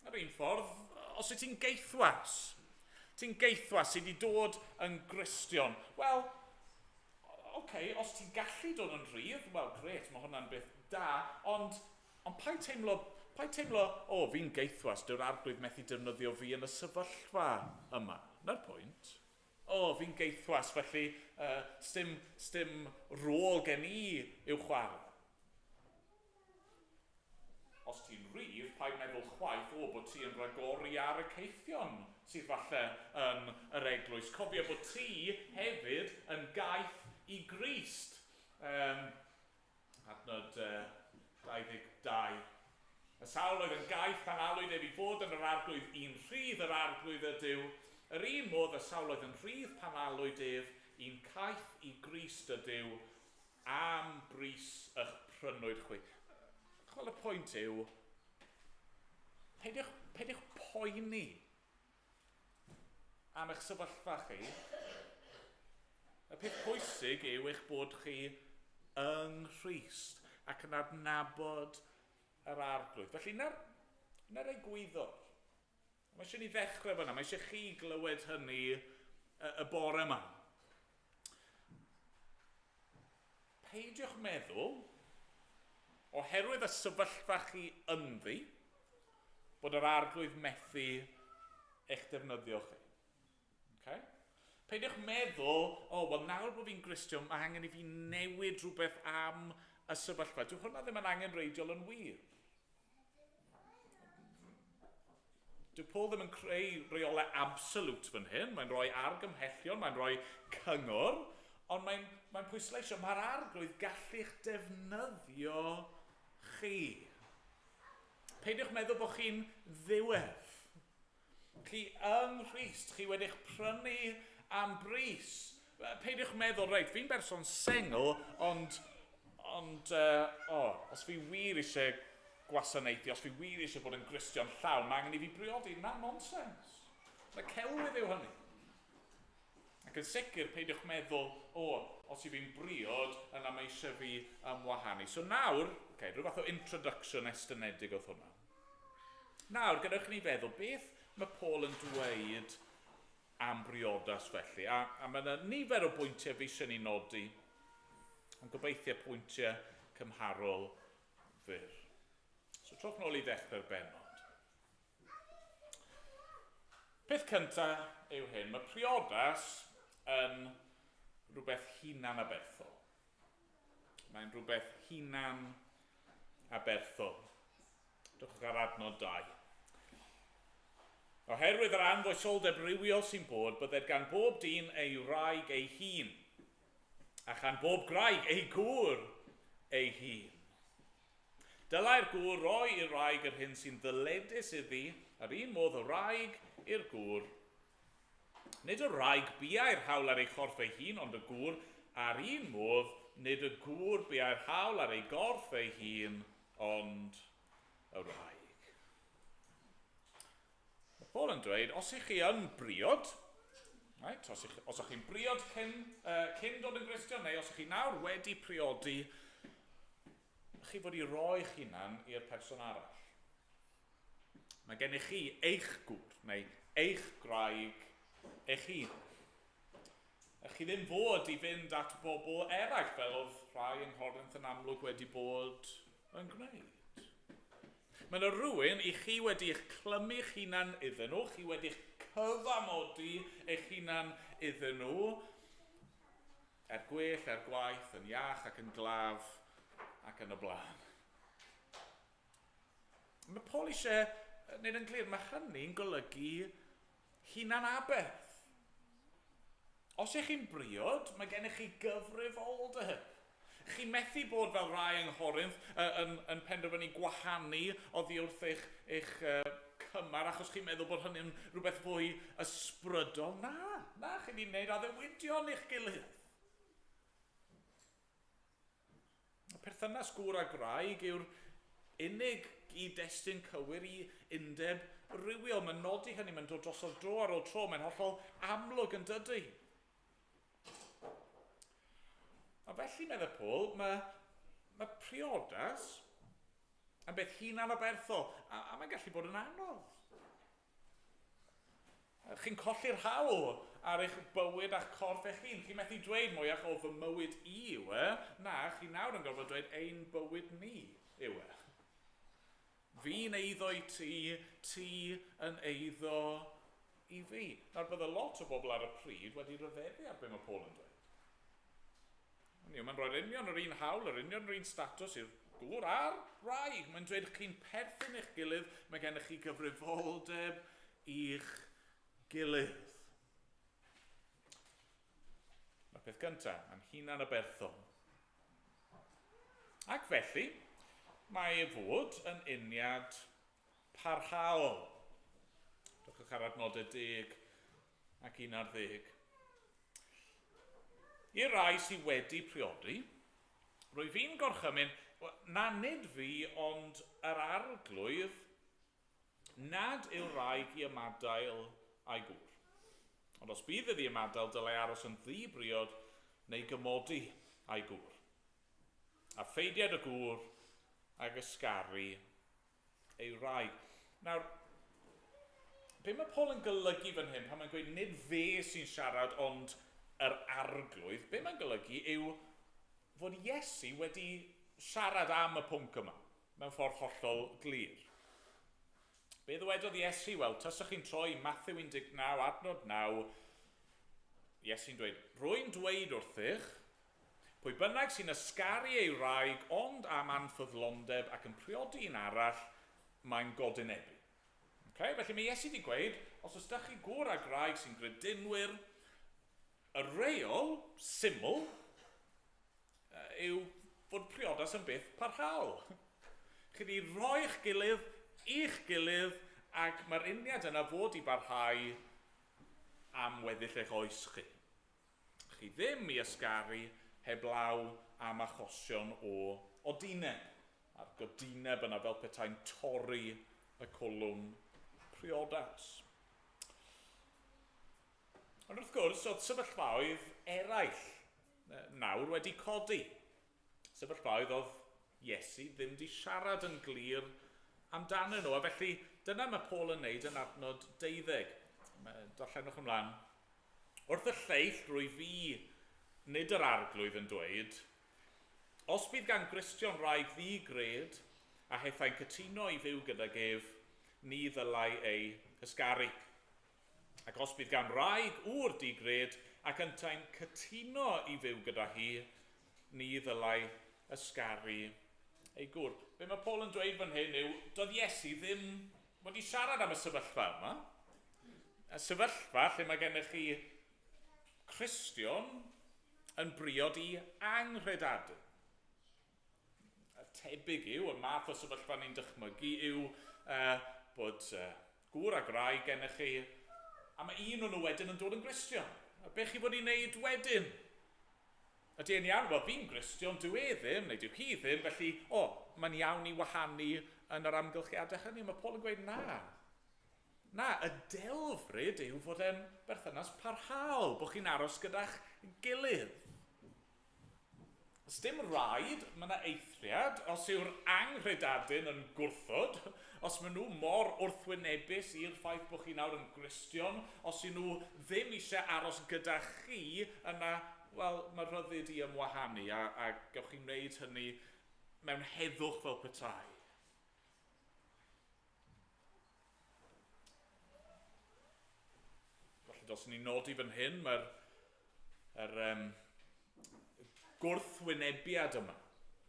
Yr un ffordd, os wyt ti'n geithwas, ti'n geithwas sydd wedi dod yn Gristion, wel, oce, okay, os ti'n gallu dod yn rhydd, wel, gret, mae hwnna'n beth da, ond, ond paid teimlo, paid teimlo, o, oh, fi'n geithwas, dyw'r arglwydd methu defnyddio fi yn y sefyllfa yma. Na'r pwynt. O, oh, fi'n geithwas, felly sdim, sdim rôl gen i i'w chwarae. Os ti'n rhydd, paid meddwl chwaith, o, bod ti yn rhagori ar y caethion sydd falle yn yr eglwys. Cofia bod ti hefyd yn gaeth i Grist. Um, adnod 22. Y sawl oedd yn gaeth pan alwyd ef i fod yn yr arglwydd un rhydd yr arglwydd ydyw. Yr un modd y sawl oedd yn rhydd pan alwyd ef un caeth i Grist ydyw Am bris y'ch prynwyd chwi. Chwel y pwynt yw, peidiwch, peidiwch poeni am eich sefyllfa chi. Y peth pwysig yw eich bod chi yng Nghrist ac yn adnabod yr arglwydd. Felly, na'r, na'r egwyddor. Mae eisiau ni ddechrau fyna, mae eisiau chi glywed hynny y, y bore yma. Peidiwch meddwl, oherwydd y sefyllfa chi ynddi, bod yr arglwydd methu eich defnyddio chi. Okay? Peidiwch meddwl, o, oh, wel nawr bod fi'n Gristion, mae angen i fi newid rhywbeth am y sefyllfa. Dyw hwnna ddim yn angenrheidiol yn wir. Dyw Paul ddim yn creu reolau absolute fan hyn, mae'n rhoi argymhellion, mae'n rhoi cyngor, ond mae'n mae pwysleisio, mae'r arglwydd gallu'ch defnyddio chi. Peidiwch meddwl bod chi'n ddiwedd. Chi yng Nghrist, chi wedi'ch prynu am bris. Peidiwch meddwl, reit, fi'n berson sengl, ond, ond uh, oh, os fi wir eisiau gwasanaethu, os fi wir eisiau bod yn Gristion llawn, mae angen i fi briodi. Na, nonsens. Mae celwydd yw hynny. Ac yn sicr, peidiwch meddwl, o, os i fi'n briod, yna mae eisiau fi ymwahanu. So nawr, okay, rhyw fath o introduction estynedig oedd hwnna. Nawr, gadewch i ni feddwl, beth mae Paul yn dweud am briodas felly? A, a mae yna nifer o bwyntiau fi eisiau ni nodi, ond gobeithio pwyntiau cymharol fyr. So trowch nôl i ddechrau'r bennod. Peth cyntaf yw hyn, mae priodas yn rhywbeth hunan aberthol. Mae'n rhywbeth hunan aberthol. Dwch ar adnod 2. Oherwydd yr anfoesoldeb rhywiol sy'n bod, bydded gan bob dyn ei wraig ei hun, a chan bob gwraig ei gŵr ei hun. Dylai'r gŵr roi i'r wraig yr hyn sy'n ddyledus iddi, yr un modd y wraig i'r gŵr. Nid y wraig biau'r hawl ar ei chorff ei hun, ond y gŵr, a'r un modd, nid y gŵr biau'r hawl ar ei gorff ei hun, ond y wraig. Mae Paul yn dweud, os ych chi yn briod, right, os, ych, os ych chi'n briod cyn, cyn dod yn Gristion, neu os ych chi nawr wedi priodi, chi fod i roi'ch hunan i'r person arall. Mae gennych chi eich gŵr, neu eich gwraig eich hun. A chi ddim fod i fynd at bobl eraill fel oedd rhai yng Nghorinth yn amlwg wedi bod yn gwneud. Mae yna rhywun i chi wedi eich clymu'ch hunan iddyn nhw, chi wedi'ch cyfamodi eich hunan iddyn nhw, er gwell, er gwaith, yn iach ac yn glaf ac yn y blaen. Mae Paul eisiau wneud yn glir, mae hynny'n golygu hunan aberth. Os ych chi'n briod, mae gennych chi gyfrifoldeb. Chi methu bod fel rai yng Nghorinth yn, yn penderfynu gwahanu oddi wrth eich, eich cymar achos chi'n meddwl bod hynny'n rhywbeth fwy ysbrydol. Na, na, chi wedi wneud addewidion i'ch gilydd. Y perthynas gŵr a gwraig yw'r unig gyd-destun cywir i undeb rhywiol. Mae'n nodi hynny, mae'n dod drosodd dro ar ôl tro, mae'n hollol amlwg yn dydy. A felly, meddai Paul, mae, mae priodas yn beth hunan-aberthol, a, a mae'n gallu bod yn anodd. Chi'n colli'r hawl ar eich bywyd a'ch corff eich hun. Chi'n methu dweud mwyach o fy mywyd i yw e. Na, chi nawr yn gorfod dweud ein bywyd ni yw e. Fi'n eiddo i ti, ti yn eiddo i fi. Nawr, bydde lot o bobl ar y pryd wedi rhyfeddu ar be mae Paul yn dweud. Hynny yw, mae'n rhoi'r union yr un hawl, yr union yr un statws i'r gŵr a'r wraig. Mae'n dweud chi'n perthyn i'ch gilydd, mae gennych chi gyfrifoldeb i'ch gilydd. Mae'r peth gyntaf, mae'n hunan aberthol. Ac felly, mae e fod yn uniad parhaol. Dwchwch ar adnodau 10 ac 11. I'r rai sydd wedi priodi, rwy fi'n gorchymyn, na nid fi, ond yr arglwydd, nad yw'r rhaid i ymadael â'i gŵr. Ond os bydd iddi ymadael, dylai aros yn ddi-briod neu gymodi â'i gŵr. A pheidiad y gŵr ag ysgaru ei wraig. Nawr, be mae Paul yn golygu fan hyn pan mae'n gweud nid fe sy'n siarad ond yr arglwydd, be mae'n golygu yw fod Iesu wedi siarad am y pwnc yma mewn ffordd hollol glir. Be ddywedodd Iesu? Wel, taswch chi'n troi Matthew 19, adnod 9, Iesu'n dweud, Rwy'n dweud wrthych, Pwy bynnag sy'n ysgaru ei wraig ond am anffyddlondeb ac yn priodi un arall, mae'n godinebu. Okay? Felly mae Iesu wedi gweud, os oes ydych chi gŵr a gwraig sy'n gredinwyr, y reol syml yw fod priodas yn beth parhaol. Chi wedi rhoi'ch gilydd i'ch gilydd ac mae'r uniad yna fod i barhau am weddill eich oes chi. Chi ddim i ysgaru heblaw am achosion o odineb, a'r godineb yna fel petai'n torri y cwlwm priodas. Ond wrth gwrs, oedd sefyllfaoedd eraill nawr wedi codi. Sefyllfaoedd oedd Iesu ddim wedi siarad yn glir amdanyn nhw, a felly dyna mae Paul yn neud yn adnod 12. Darllenwch ymlaen. Wrth y lleill rwy fi, nid yr arglwydd yn dweud, os bydd gan Gristion wraig ddi-gred a hethau'n cytuno i fyw gydag ef, ni ddylai ei hysgaru. Ac os bydd gan wraig ŵr di-gred ac yntau'n cytuno i fyw gyda hi, ni ddylai ysgaru ei gŵr. Be mae Paul yn dweud fan hyn yw, doedd Iesu ddim wedi siarad am y sefyllfa yma. Y sefyllfa lle mae gennych chi Cristion yn briod i anghredadwy. Y tebyg yw, y math o sefyllfa ni'n dychmygu yw bod gŵr a gwraig gennych chi, a mae un o'n nhw wedyn yn dod yn Gristion. A be chi fod i wneud wedyn? Ydy e'n iawn? Wel, fi'n Gristion, dyw e ddim, neu dyw hi ddim, felly, o, mae'n iawn i wahanu yn yr amgylchiadau hynny. Mae Paul yn gweud na. Na, y delfryd yw fod e'n berthynas parhaol, bod chi'n aros gyda'ch gilydd. Os dim rhaid, mae yna eithriad, os yw'r anghredadun yn gwrthod, os maen nhw mor wrthwynebus i'r ffaith bod chi nawr yn Gristion, os yw nhw ddim eisiau aros gyda chi, yna, wel, mae rhyddid i ymwahanu, a, a gewch chi wneud hynny mewn heddwch fel petai. Felly, dylswn ni nodi fan hyn, mae'r er, gwrthwynebiad yma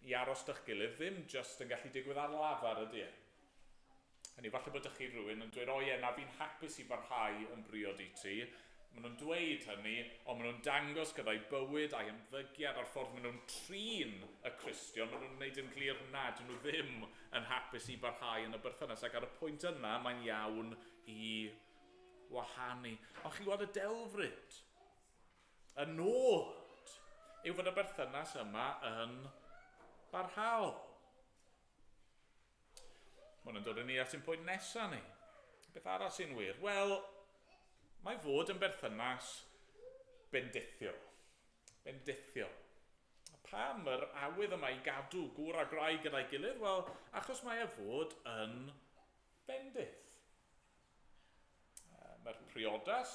i aros da'ch gilydd ddim jyst yn gallu digwydd ar lafar ydy e. Hynny, falle bod ydych chi rhywun yn dweud, o ie, na fi'n hapus i barhau yn briod i ti. Maen nhw'n dweud hynny, ond maen nhw'n dangos gyda'i bywyd a'i ymddygiad a'r ffordd maen nhw'n trin y Cristion, maen nhw'n gwneud yn glir na, dyn nhw ddim yn hapus i barhau yn y berthynas. Ac ar y pwynt yna, mae'n iawn i wahanu. Ond chi'n gweld y delfryd? Y nod yw fod y berthynas yma yn barhaol. Mae hwn yn dod â ni at ein pwynt nesaf ni. Beth arall sy'n wir? Wel, mae fod yn berthynas bendithiol. Bendithiol. Pam yr awydd yma i gadw gŵr a gwraig gyda'i gilydd? Wel, achos mae e fod yn bendith. Mae'r priodas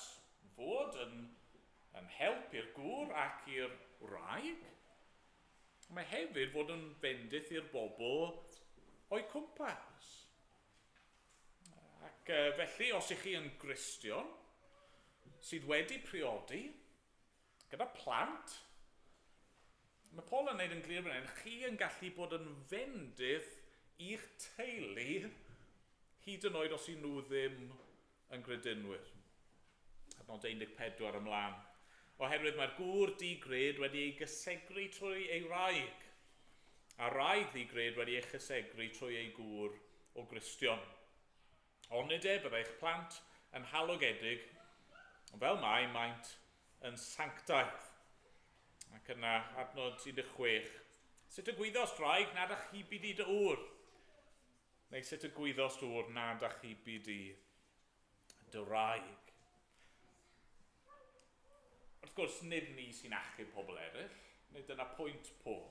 fod yn help i'r gŵr ac i'r wraig. Mae hefyd fod yn bendith i'r bobl o'i cwmpas. Ac felly, os ych chi yn Gristion sydd wedi priodi, gyda plant, mae Paul yn gwneud yn glir fan hyn, chi yn gallu bod yn fendith i'ch teulu hyd yn oed os y'n nhw ddim yn gredinwyr. Adnod 14 ymlaen. Oherwydd mae'r gŵr di-gred wedi ei gysegru trwy ei wraig, a'r wraig ddi-gred wedi ei chysegru trwy ei gŵr o Gristion. Onid e, byddai eich plant yn halogedig, ond fel mae, maent yn sanctaidd. Ac yna, adnod 16. Sut y gwyddost wraig nad achubi di dy ŵr? Neu sut y gwyddost ŵr nad achubi di dy wraig? Wrth gwrs, nid ni sy'n achub pobl eraill, nid dyna pwynt Paul.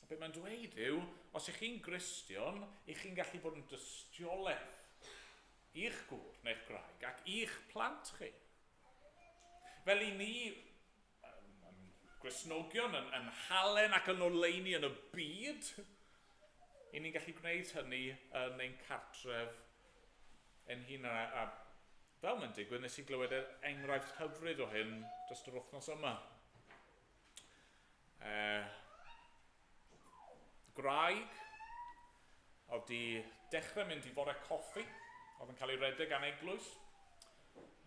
A beth mae'n dweud yw, os ych chi'n Gristion, ych chi'n gallu bod yn dystiolaeth i'ch gŵr neu'ch gwraig ac i'ch plant chi. Fel i ni, yn Gristnogion, yn halen ac yn oleuni yn y byd, i ni'n gallu gwneud hynny yn ein cartref ein hunain. A fel mae'n digwydd, nes i glywed yr enghraifft hyfryd o hyn dros yr wythnos yma. Gwraig oedd di dechrau mynd i fore coffi, oedd yn cael ei redeg gan eglwys.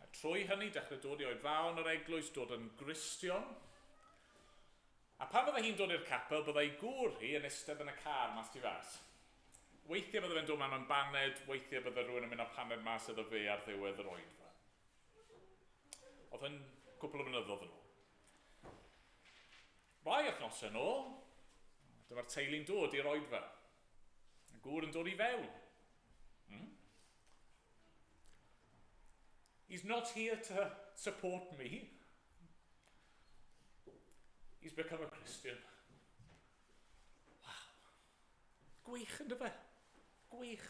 A trwy hynny, dechrau dod i oedfaon yr eglwys, dod yn Gristion. A pan byddai hi'n dod i'r capel, byddai gŵr hi yn eistedd yn y car mas tu fas. Weithiau bydde fe'n dod mewn am baned, weithiau bydde rhywun yn mynd â paned mas iddo fe ar ddiwedd yr oedfa. Oedd yn cwpl o flynyddoedd yn ôl. Rai wythnosau yn ôl, dyma'r teulu'n dod i'r oedfa. Y gŵr yn dod i fewn. He's not here to support me. He's become a Christian. Wow. Gwych yn dyfe? Gwych.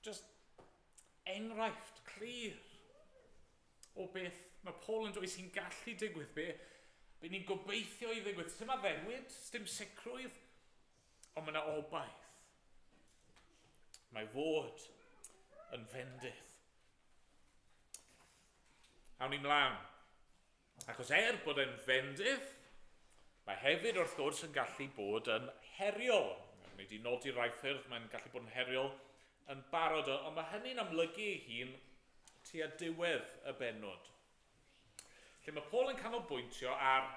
Just enghraifft clir o beth mae Paul yn dweud sy'n gallu digwydd, be ni'n gobeithio i ddigwydd. Dim addewid, dim sicrwydd, ond mae yna obaith. Mae fod yn fendith. Awn ni mlaen. Achos er bod e'n fendith, mae hefyd wrth gwrs yn gallu bod yn heriol. Ni wedi nodi rai ffyrdd mae'n gallu bod yn heriol yn barod, ond mae hynny'n amlygu ei hun tua diwedd y bennod. Lle mae Paul yn canolbwyntio ar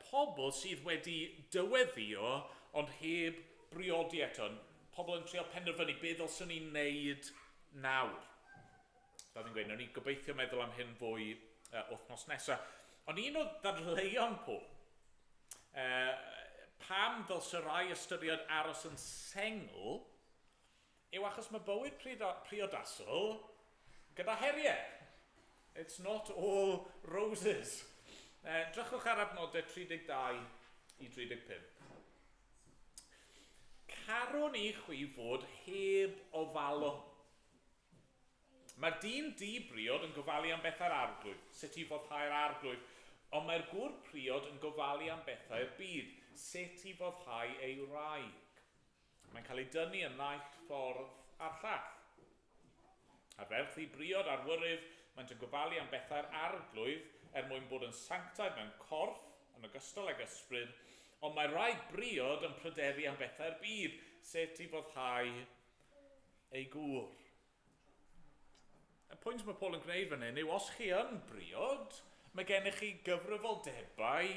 pobl sydd wedi dyweddio ond heb briodi eto. Pobl yn trio penderfynu beth ddylswn ni'n neud nawr. Fel fi'n gweud, nawn ni gobeithio meddwl am hyn fwy wythnos nesaf. Ond un o ddadleuon Paul, pam ddylse rai ystyried aros yn sengl, yw achos mae bywyd priodasol gyda heriau. It's not all roses. Drychwch ar adnodau 32 i 35. Carwn i chwi fod heb ofalon. Mae'r dyn di-briod yn gofalu am bethau'r arglwydd, sut i foddhau'r arglwydd, ond mae'r gŵr priod yn gofalu am bethau'r byd, sut i foddhau ei wraig. Mae'n cael ei dynnu y naill ffordd a'r llall. A'r ferch ddi-briod a'r wyryf, maent yn gofalu am bethau'r arglwydd er mwyn bod yn sanctaidd mewn corff, yn ogystal ag ysbryd, ond mae rai briod yn pryderu am bethau'r byd, sut i foddhau ei gŵr. Y pwynt mae Paul yn gwneud fan hyn yw, os chi yn briod, mae gennych chi gyfrifoldebau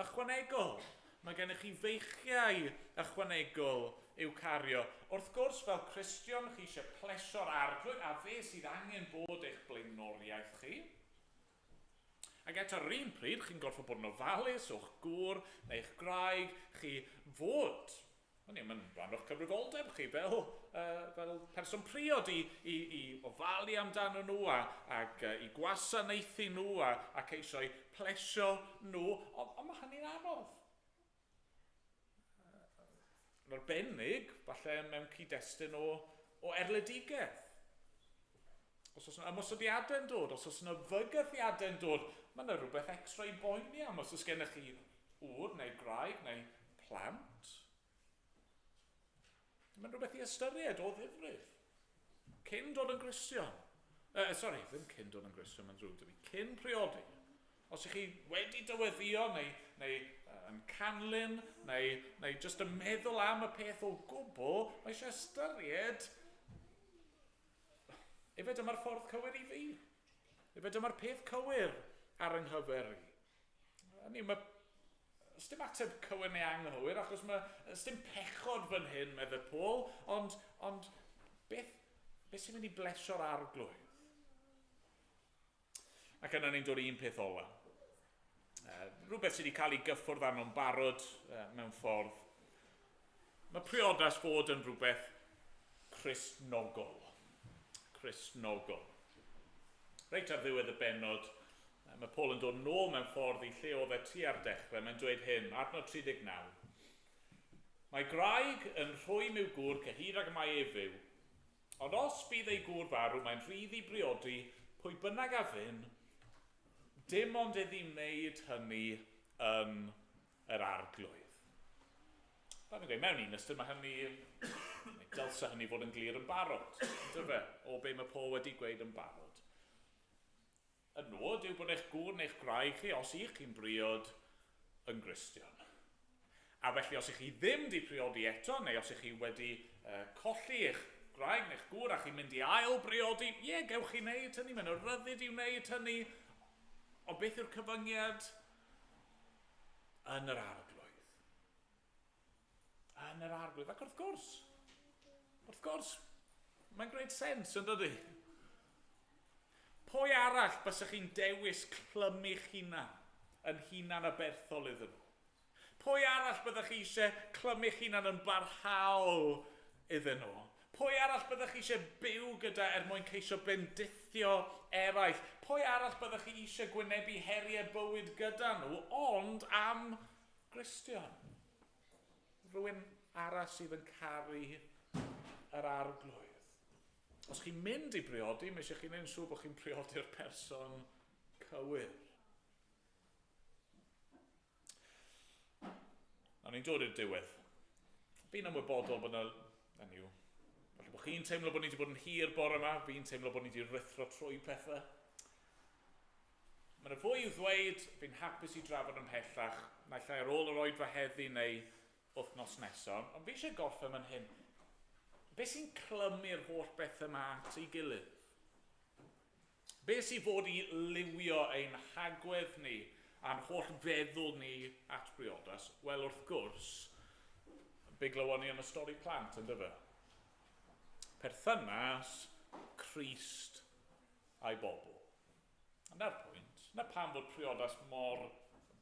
ychwanegol. Mae gennych chi feichiau ychwanegol i'w cario. Wrth gwrs, fel Cristion, chi eisiau plesio'r Arglwydd, a fe sydd angen bod eich blaenoriaeth chi. Ac eto ar yr un pryd, chi'n gorfod bod yn ofalus o'ch gŵr neu'ch gwraig chi fod. Hynny yw, mae'n rhan o'ch cyfrifoldeb chi fel, fel person priod i, i, i ofalu amdano nhw a, ac i gwasanaethu nhw a, a ceisio eu plesio nhw, ond, ond mae hynny'n anodd. Yn arbennig, falle mewn cyd-destun o, o erledigaeth. Os oes yna ymosodiadau'n dod, os oes yna fygythiadau'n dod, mae yna rhywbeth extra i boeni am os oes gennych chi ŵr neu gwraig neu plant. Mae'n rhywbeth i ystyried o ddifrif. Cyn dod yn Gristion. Sorry, ddim cyn dod yn Gristion, mae'n ddrwg 'da fi. Cyn priodi. Os ych chi wedi dyweddio neu, neu yn canlyn neu, neu jyst yn meddwl am y peth o gwbl, mae eisiau ystyried efe dyma'r ffordd cywir i fi. Efe dyma'r peth cywir ar yng nghyfer i. Hynny yw, mae... Sdim ateb cywir neu anghywir, achos mae... Sdim pechod fan hyn, medde Paul, ond, ond beth, beth sy'n mynd i blesio'r arglwydd? Ac yna ni'n dod i un peth ola. Rhywbeth sydd wedi cael ei gyffwrdd arno'n barod mewn ffordd. Mae priodas fod yn rhywbeth Cristnogol. Cristnogol. Reit ar ddiwedd y bennod, mae Paul yn dod nôl mewn ffordd i lle oedd e tua'r dechrau. Mae'n dweud hyn, adnod 39. Mae gwraig yn rhwym i'w gŵr cyhyd ag y mae ef fyw, ond os bydd ei gŵr farw, mae'n rhydd i briodi pwy bynnag a fyn, dim ond iddi wneud hynny yn yr arglwydd. Fel fi'n gweud, mewn un ystyr mae hynny, neu dylse hynny fod yn glir yn barod, yndyfe, o be mae Paul wedi gweud yn barod. Y nod yw bod eich gŵr neu'ch gwraig chi, os ych chi'n briod, yn Gristion. A felly os ych chi ddim di priodi eto, neu os ych chi wedi colli eich gwraig neu'ch gŵr a chi'n mynd i ail briodi, ie, yeah, gewch chi wneud hynny, mae'n ryddid i wneud hynny, ond beth yw'r cyfyngiad? Yn yr arglwydd. Yn yr arglwydd. Ac wrth gwrs, wrth gwrs, mae'n gwneud sens, yn dydy? Pwy arall bysych chi'n dewis clymu'ch hunan yn hunan aberthol iddyn nhw? Pwy arall byddech chi eisiau clymu'ch hunan yn barhaol iddyn nhw? Pwy arall byddech chi eisiau byw gyda er mwyn ceisio bendithio eraill? Pwy arall byddech chi eisiau gwynebu heriau bywyd gyda nhw, ond am Gristion? Rhywun arall sydd yn caru yr arglwydd. Os chi'n mynd i briodi, mae eisiau chi wneud yn siŵr bod chi'n priodi'r person cywir. Nawr ni'n dod i'r diwedd. Fi'n ymwybodol bod yna, hynny yw, falle bod chi'n teimlo bod ni wedi bod yn hir bore yma, fi'n teimlo bod ni wedi rhuthro trwy pethau. Mae yna fwy i'w ddweud, fi'n hapus i drafod ymhellach, naill ai ar ôl yr oedfa heddi neu wythnos nesaf, ond fi eisiau gorffen fan hyn. Be sy'n clymu'r holl bethau yma at ei gilydd? Be sy'n fod i liwio ein hagwedd ni a'n holl feddwl ni at briodas? Wel, wrth gwrs, be glywon ni yn y stori plant, yn dyfe? Perthynas Crist a'i bobl. A 'na'r pwynt. 'Na pam fod priodas mor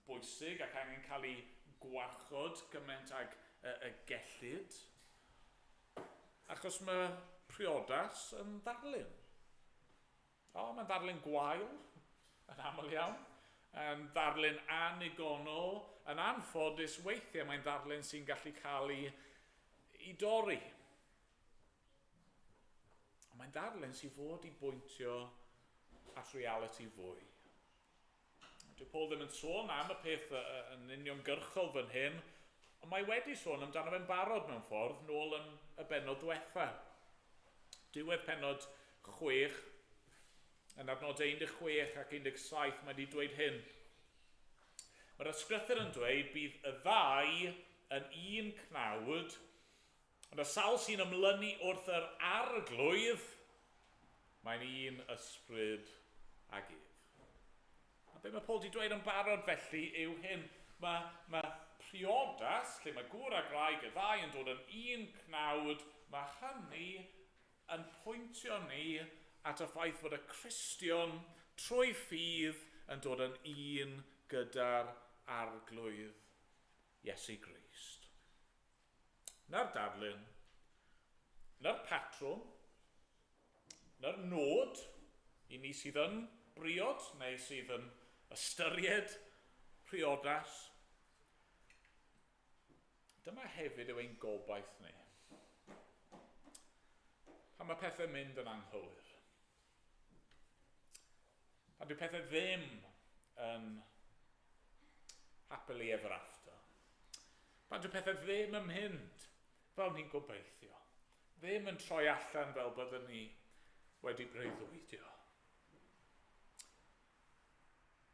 bwysig ac angen cael ei gwarchod gymaint ag y, y gellid. Achos mae priodas yn ddarlun. O, mae'n ddarlun gwael, yn aml iawn. Yn ddarlun annigonol. Yn anffodus, weithiau mae'n ddarlun sy'n gallu cael ei, ei dorri. Ond mae'n ddarlun sy'n fod i bwyntio at realiti fwy. Dyw Paul ddim yn sôn am y peth yn uniongyrchol fan hyn, ond mae wedi sôn amdano fe'n barod mewn ffordd nôl yn y bennod ddiwetha. Diwedd pennod 6, yn adnodau 16 ac 17, mae wedi dweud hyn. Mae'r ysgrythyr yn dweud bydd y ddau yn un cnawd, ond y sawl sy'n ymlynu wrth yr arglwydd Mae'n un ysbryd ag ef. A be mae Paul wedi dweud yn barod felly yw hyn. Mae priodas, lle mae gŵr a gwraig y ddau yn dod yn un cnawd, mae hynny yn pwyntio ni at y ffaith fod y Cristion trwy ffydd yn dod yn un gyda'r Arglwydd Iesu Grist. Na'r darlun, na'r patrwm, na'r nod i ni sydd yn briod neu sydd yn ystyried priodas. Dyma hefyd yw ein gobaith ni. Pan mae pethau'n mynd yn anghywir. Pan dyw pethau ddim yn happily ever after. Pan dyw pethau ddim yn mynd fel ni'n gobeithio. Ddim yn troi allan fel byddwn ni wedi breuddwydio.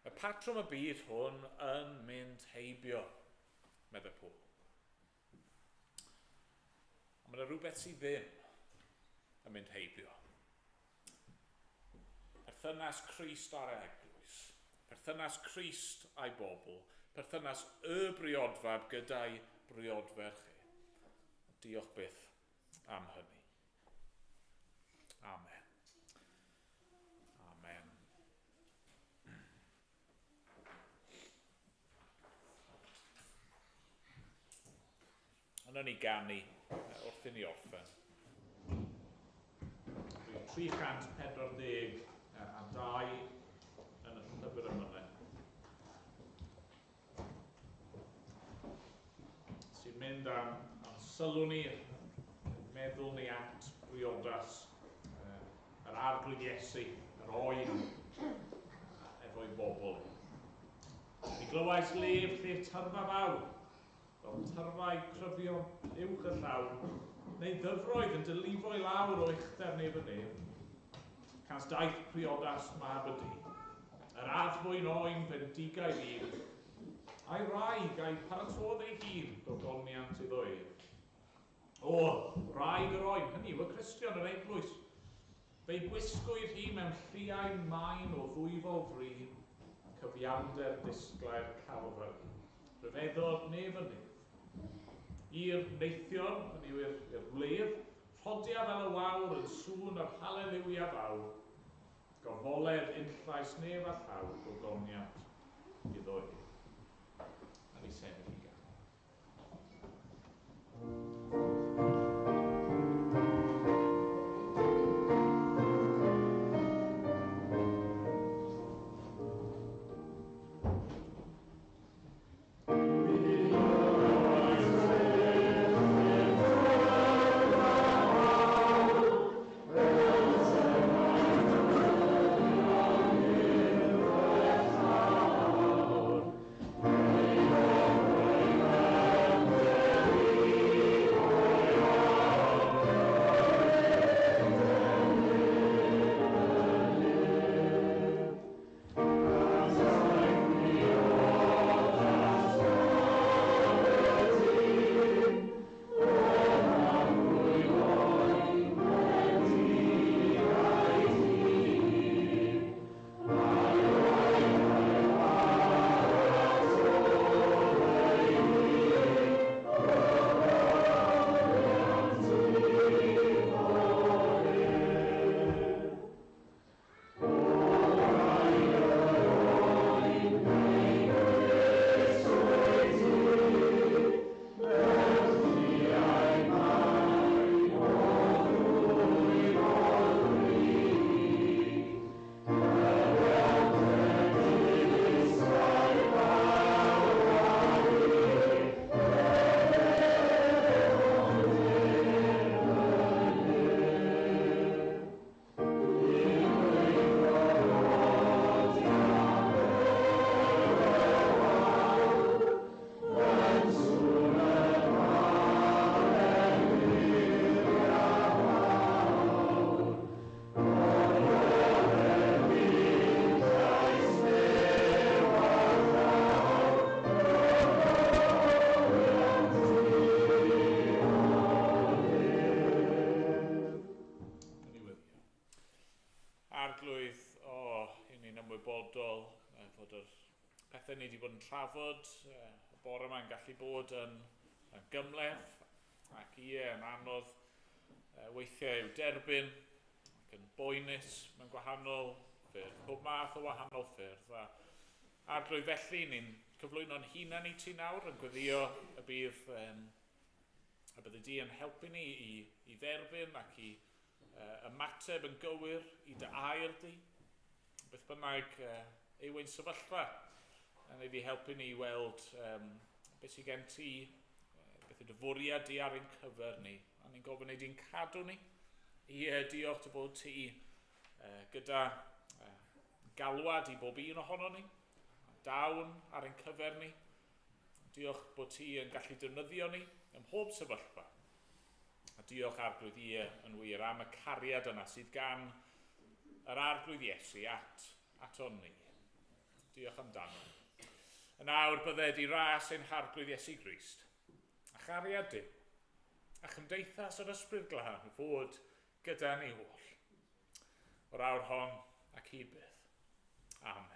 Y patrwm y byd hwn yn mynd heibio, meddai Paul. Ond mae yna rhywbeth sydd ddim yn mynd heibio. Perthynas Crist a'r eglwys, perthynas Crist a'i bobl, perthynas y briodfab gyda'i briodferch e. Diolch byth am hynny. Amen. Amen. Yna ni ganu wrth i ni orffen. 342 yn y llyfr emynau. Sy'n mynd am sylw ni, meddwl ni at briodas yr Arglwydd Iesu, yr oen efo'i bobl. Mi glywais lef lle tyrfa fawr, fel tyrfau cryfion uwch y llawr, neu ddyfroedd yn dylifo i lawr o uchder nef y nef. Cas daeth priodas mab y dyn, yr addfwyn oen fendigaidd un, a'i wraig a'i paratodd ei hun gogoniant iddo ef. O, wraig yr oen, hynny yw y Cristion yr eglwys. Fe'i gwisgwyd hi mewn lliain main o ddwyfol fri, cyfiawnder disglair Calfari. Rhyfeddod nef y nef. I'r neithion, hynny yw i'r wledd, rhodia fel y wawr yn sŵn yr haleliwia fawr, gorfoledd unllais nef a llawr gogoniant iddo ef. A ni sefyll i ganu. Bod yr pethau ni wedi bod yn trafod y bore yma yn gallu bod yn gymhleth ac ie, yn anodd weithiau i'w derbyn ac yn boenus mewn gwahanol ffyrdd, pob math o wahanol ffyrdd. A Arglwydd, felly, ni'n cyflwyno'n hunan i ti nawr yn gweddio y bydd y byddi di yn helpu ni i dderbyn ac i ymateb yn gywir i dy air di. Beth bynnag yw ein sefyllfa, a nei di helpu ni i weld beth sydd gen ti, beth yw dy fwriad di ar ein cyfer ni. A ni'n gofyn ei di'n cadw ni. I diolch dy bod ti gyda galwad i bob un ohono ni. Dawn ar ein cyfer ni. Diolch bod ti yn gallu defnyddio ni ym mhob sefyllfa. A diolch, Arglwydd, ie, yn wir am y cariad yna sydd gan yr Arglwydd Iesu aton ni. Diolch amdano. Yn awr bydded i ras ein Harglwydd Iesu Grist, a chariad Duw, a chymdeithas yr Ysbryd Glân fod gyda ni oll. O'r awr hon ac hyd byth. Amen.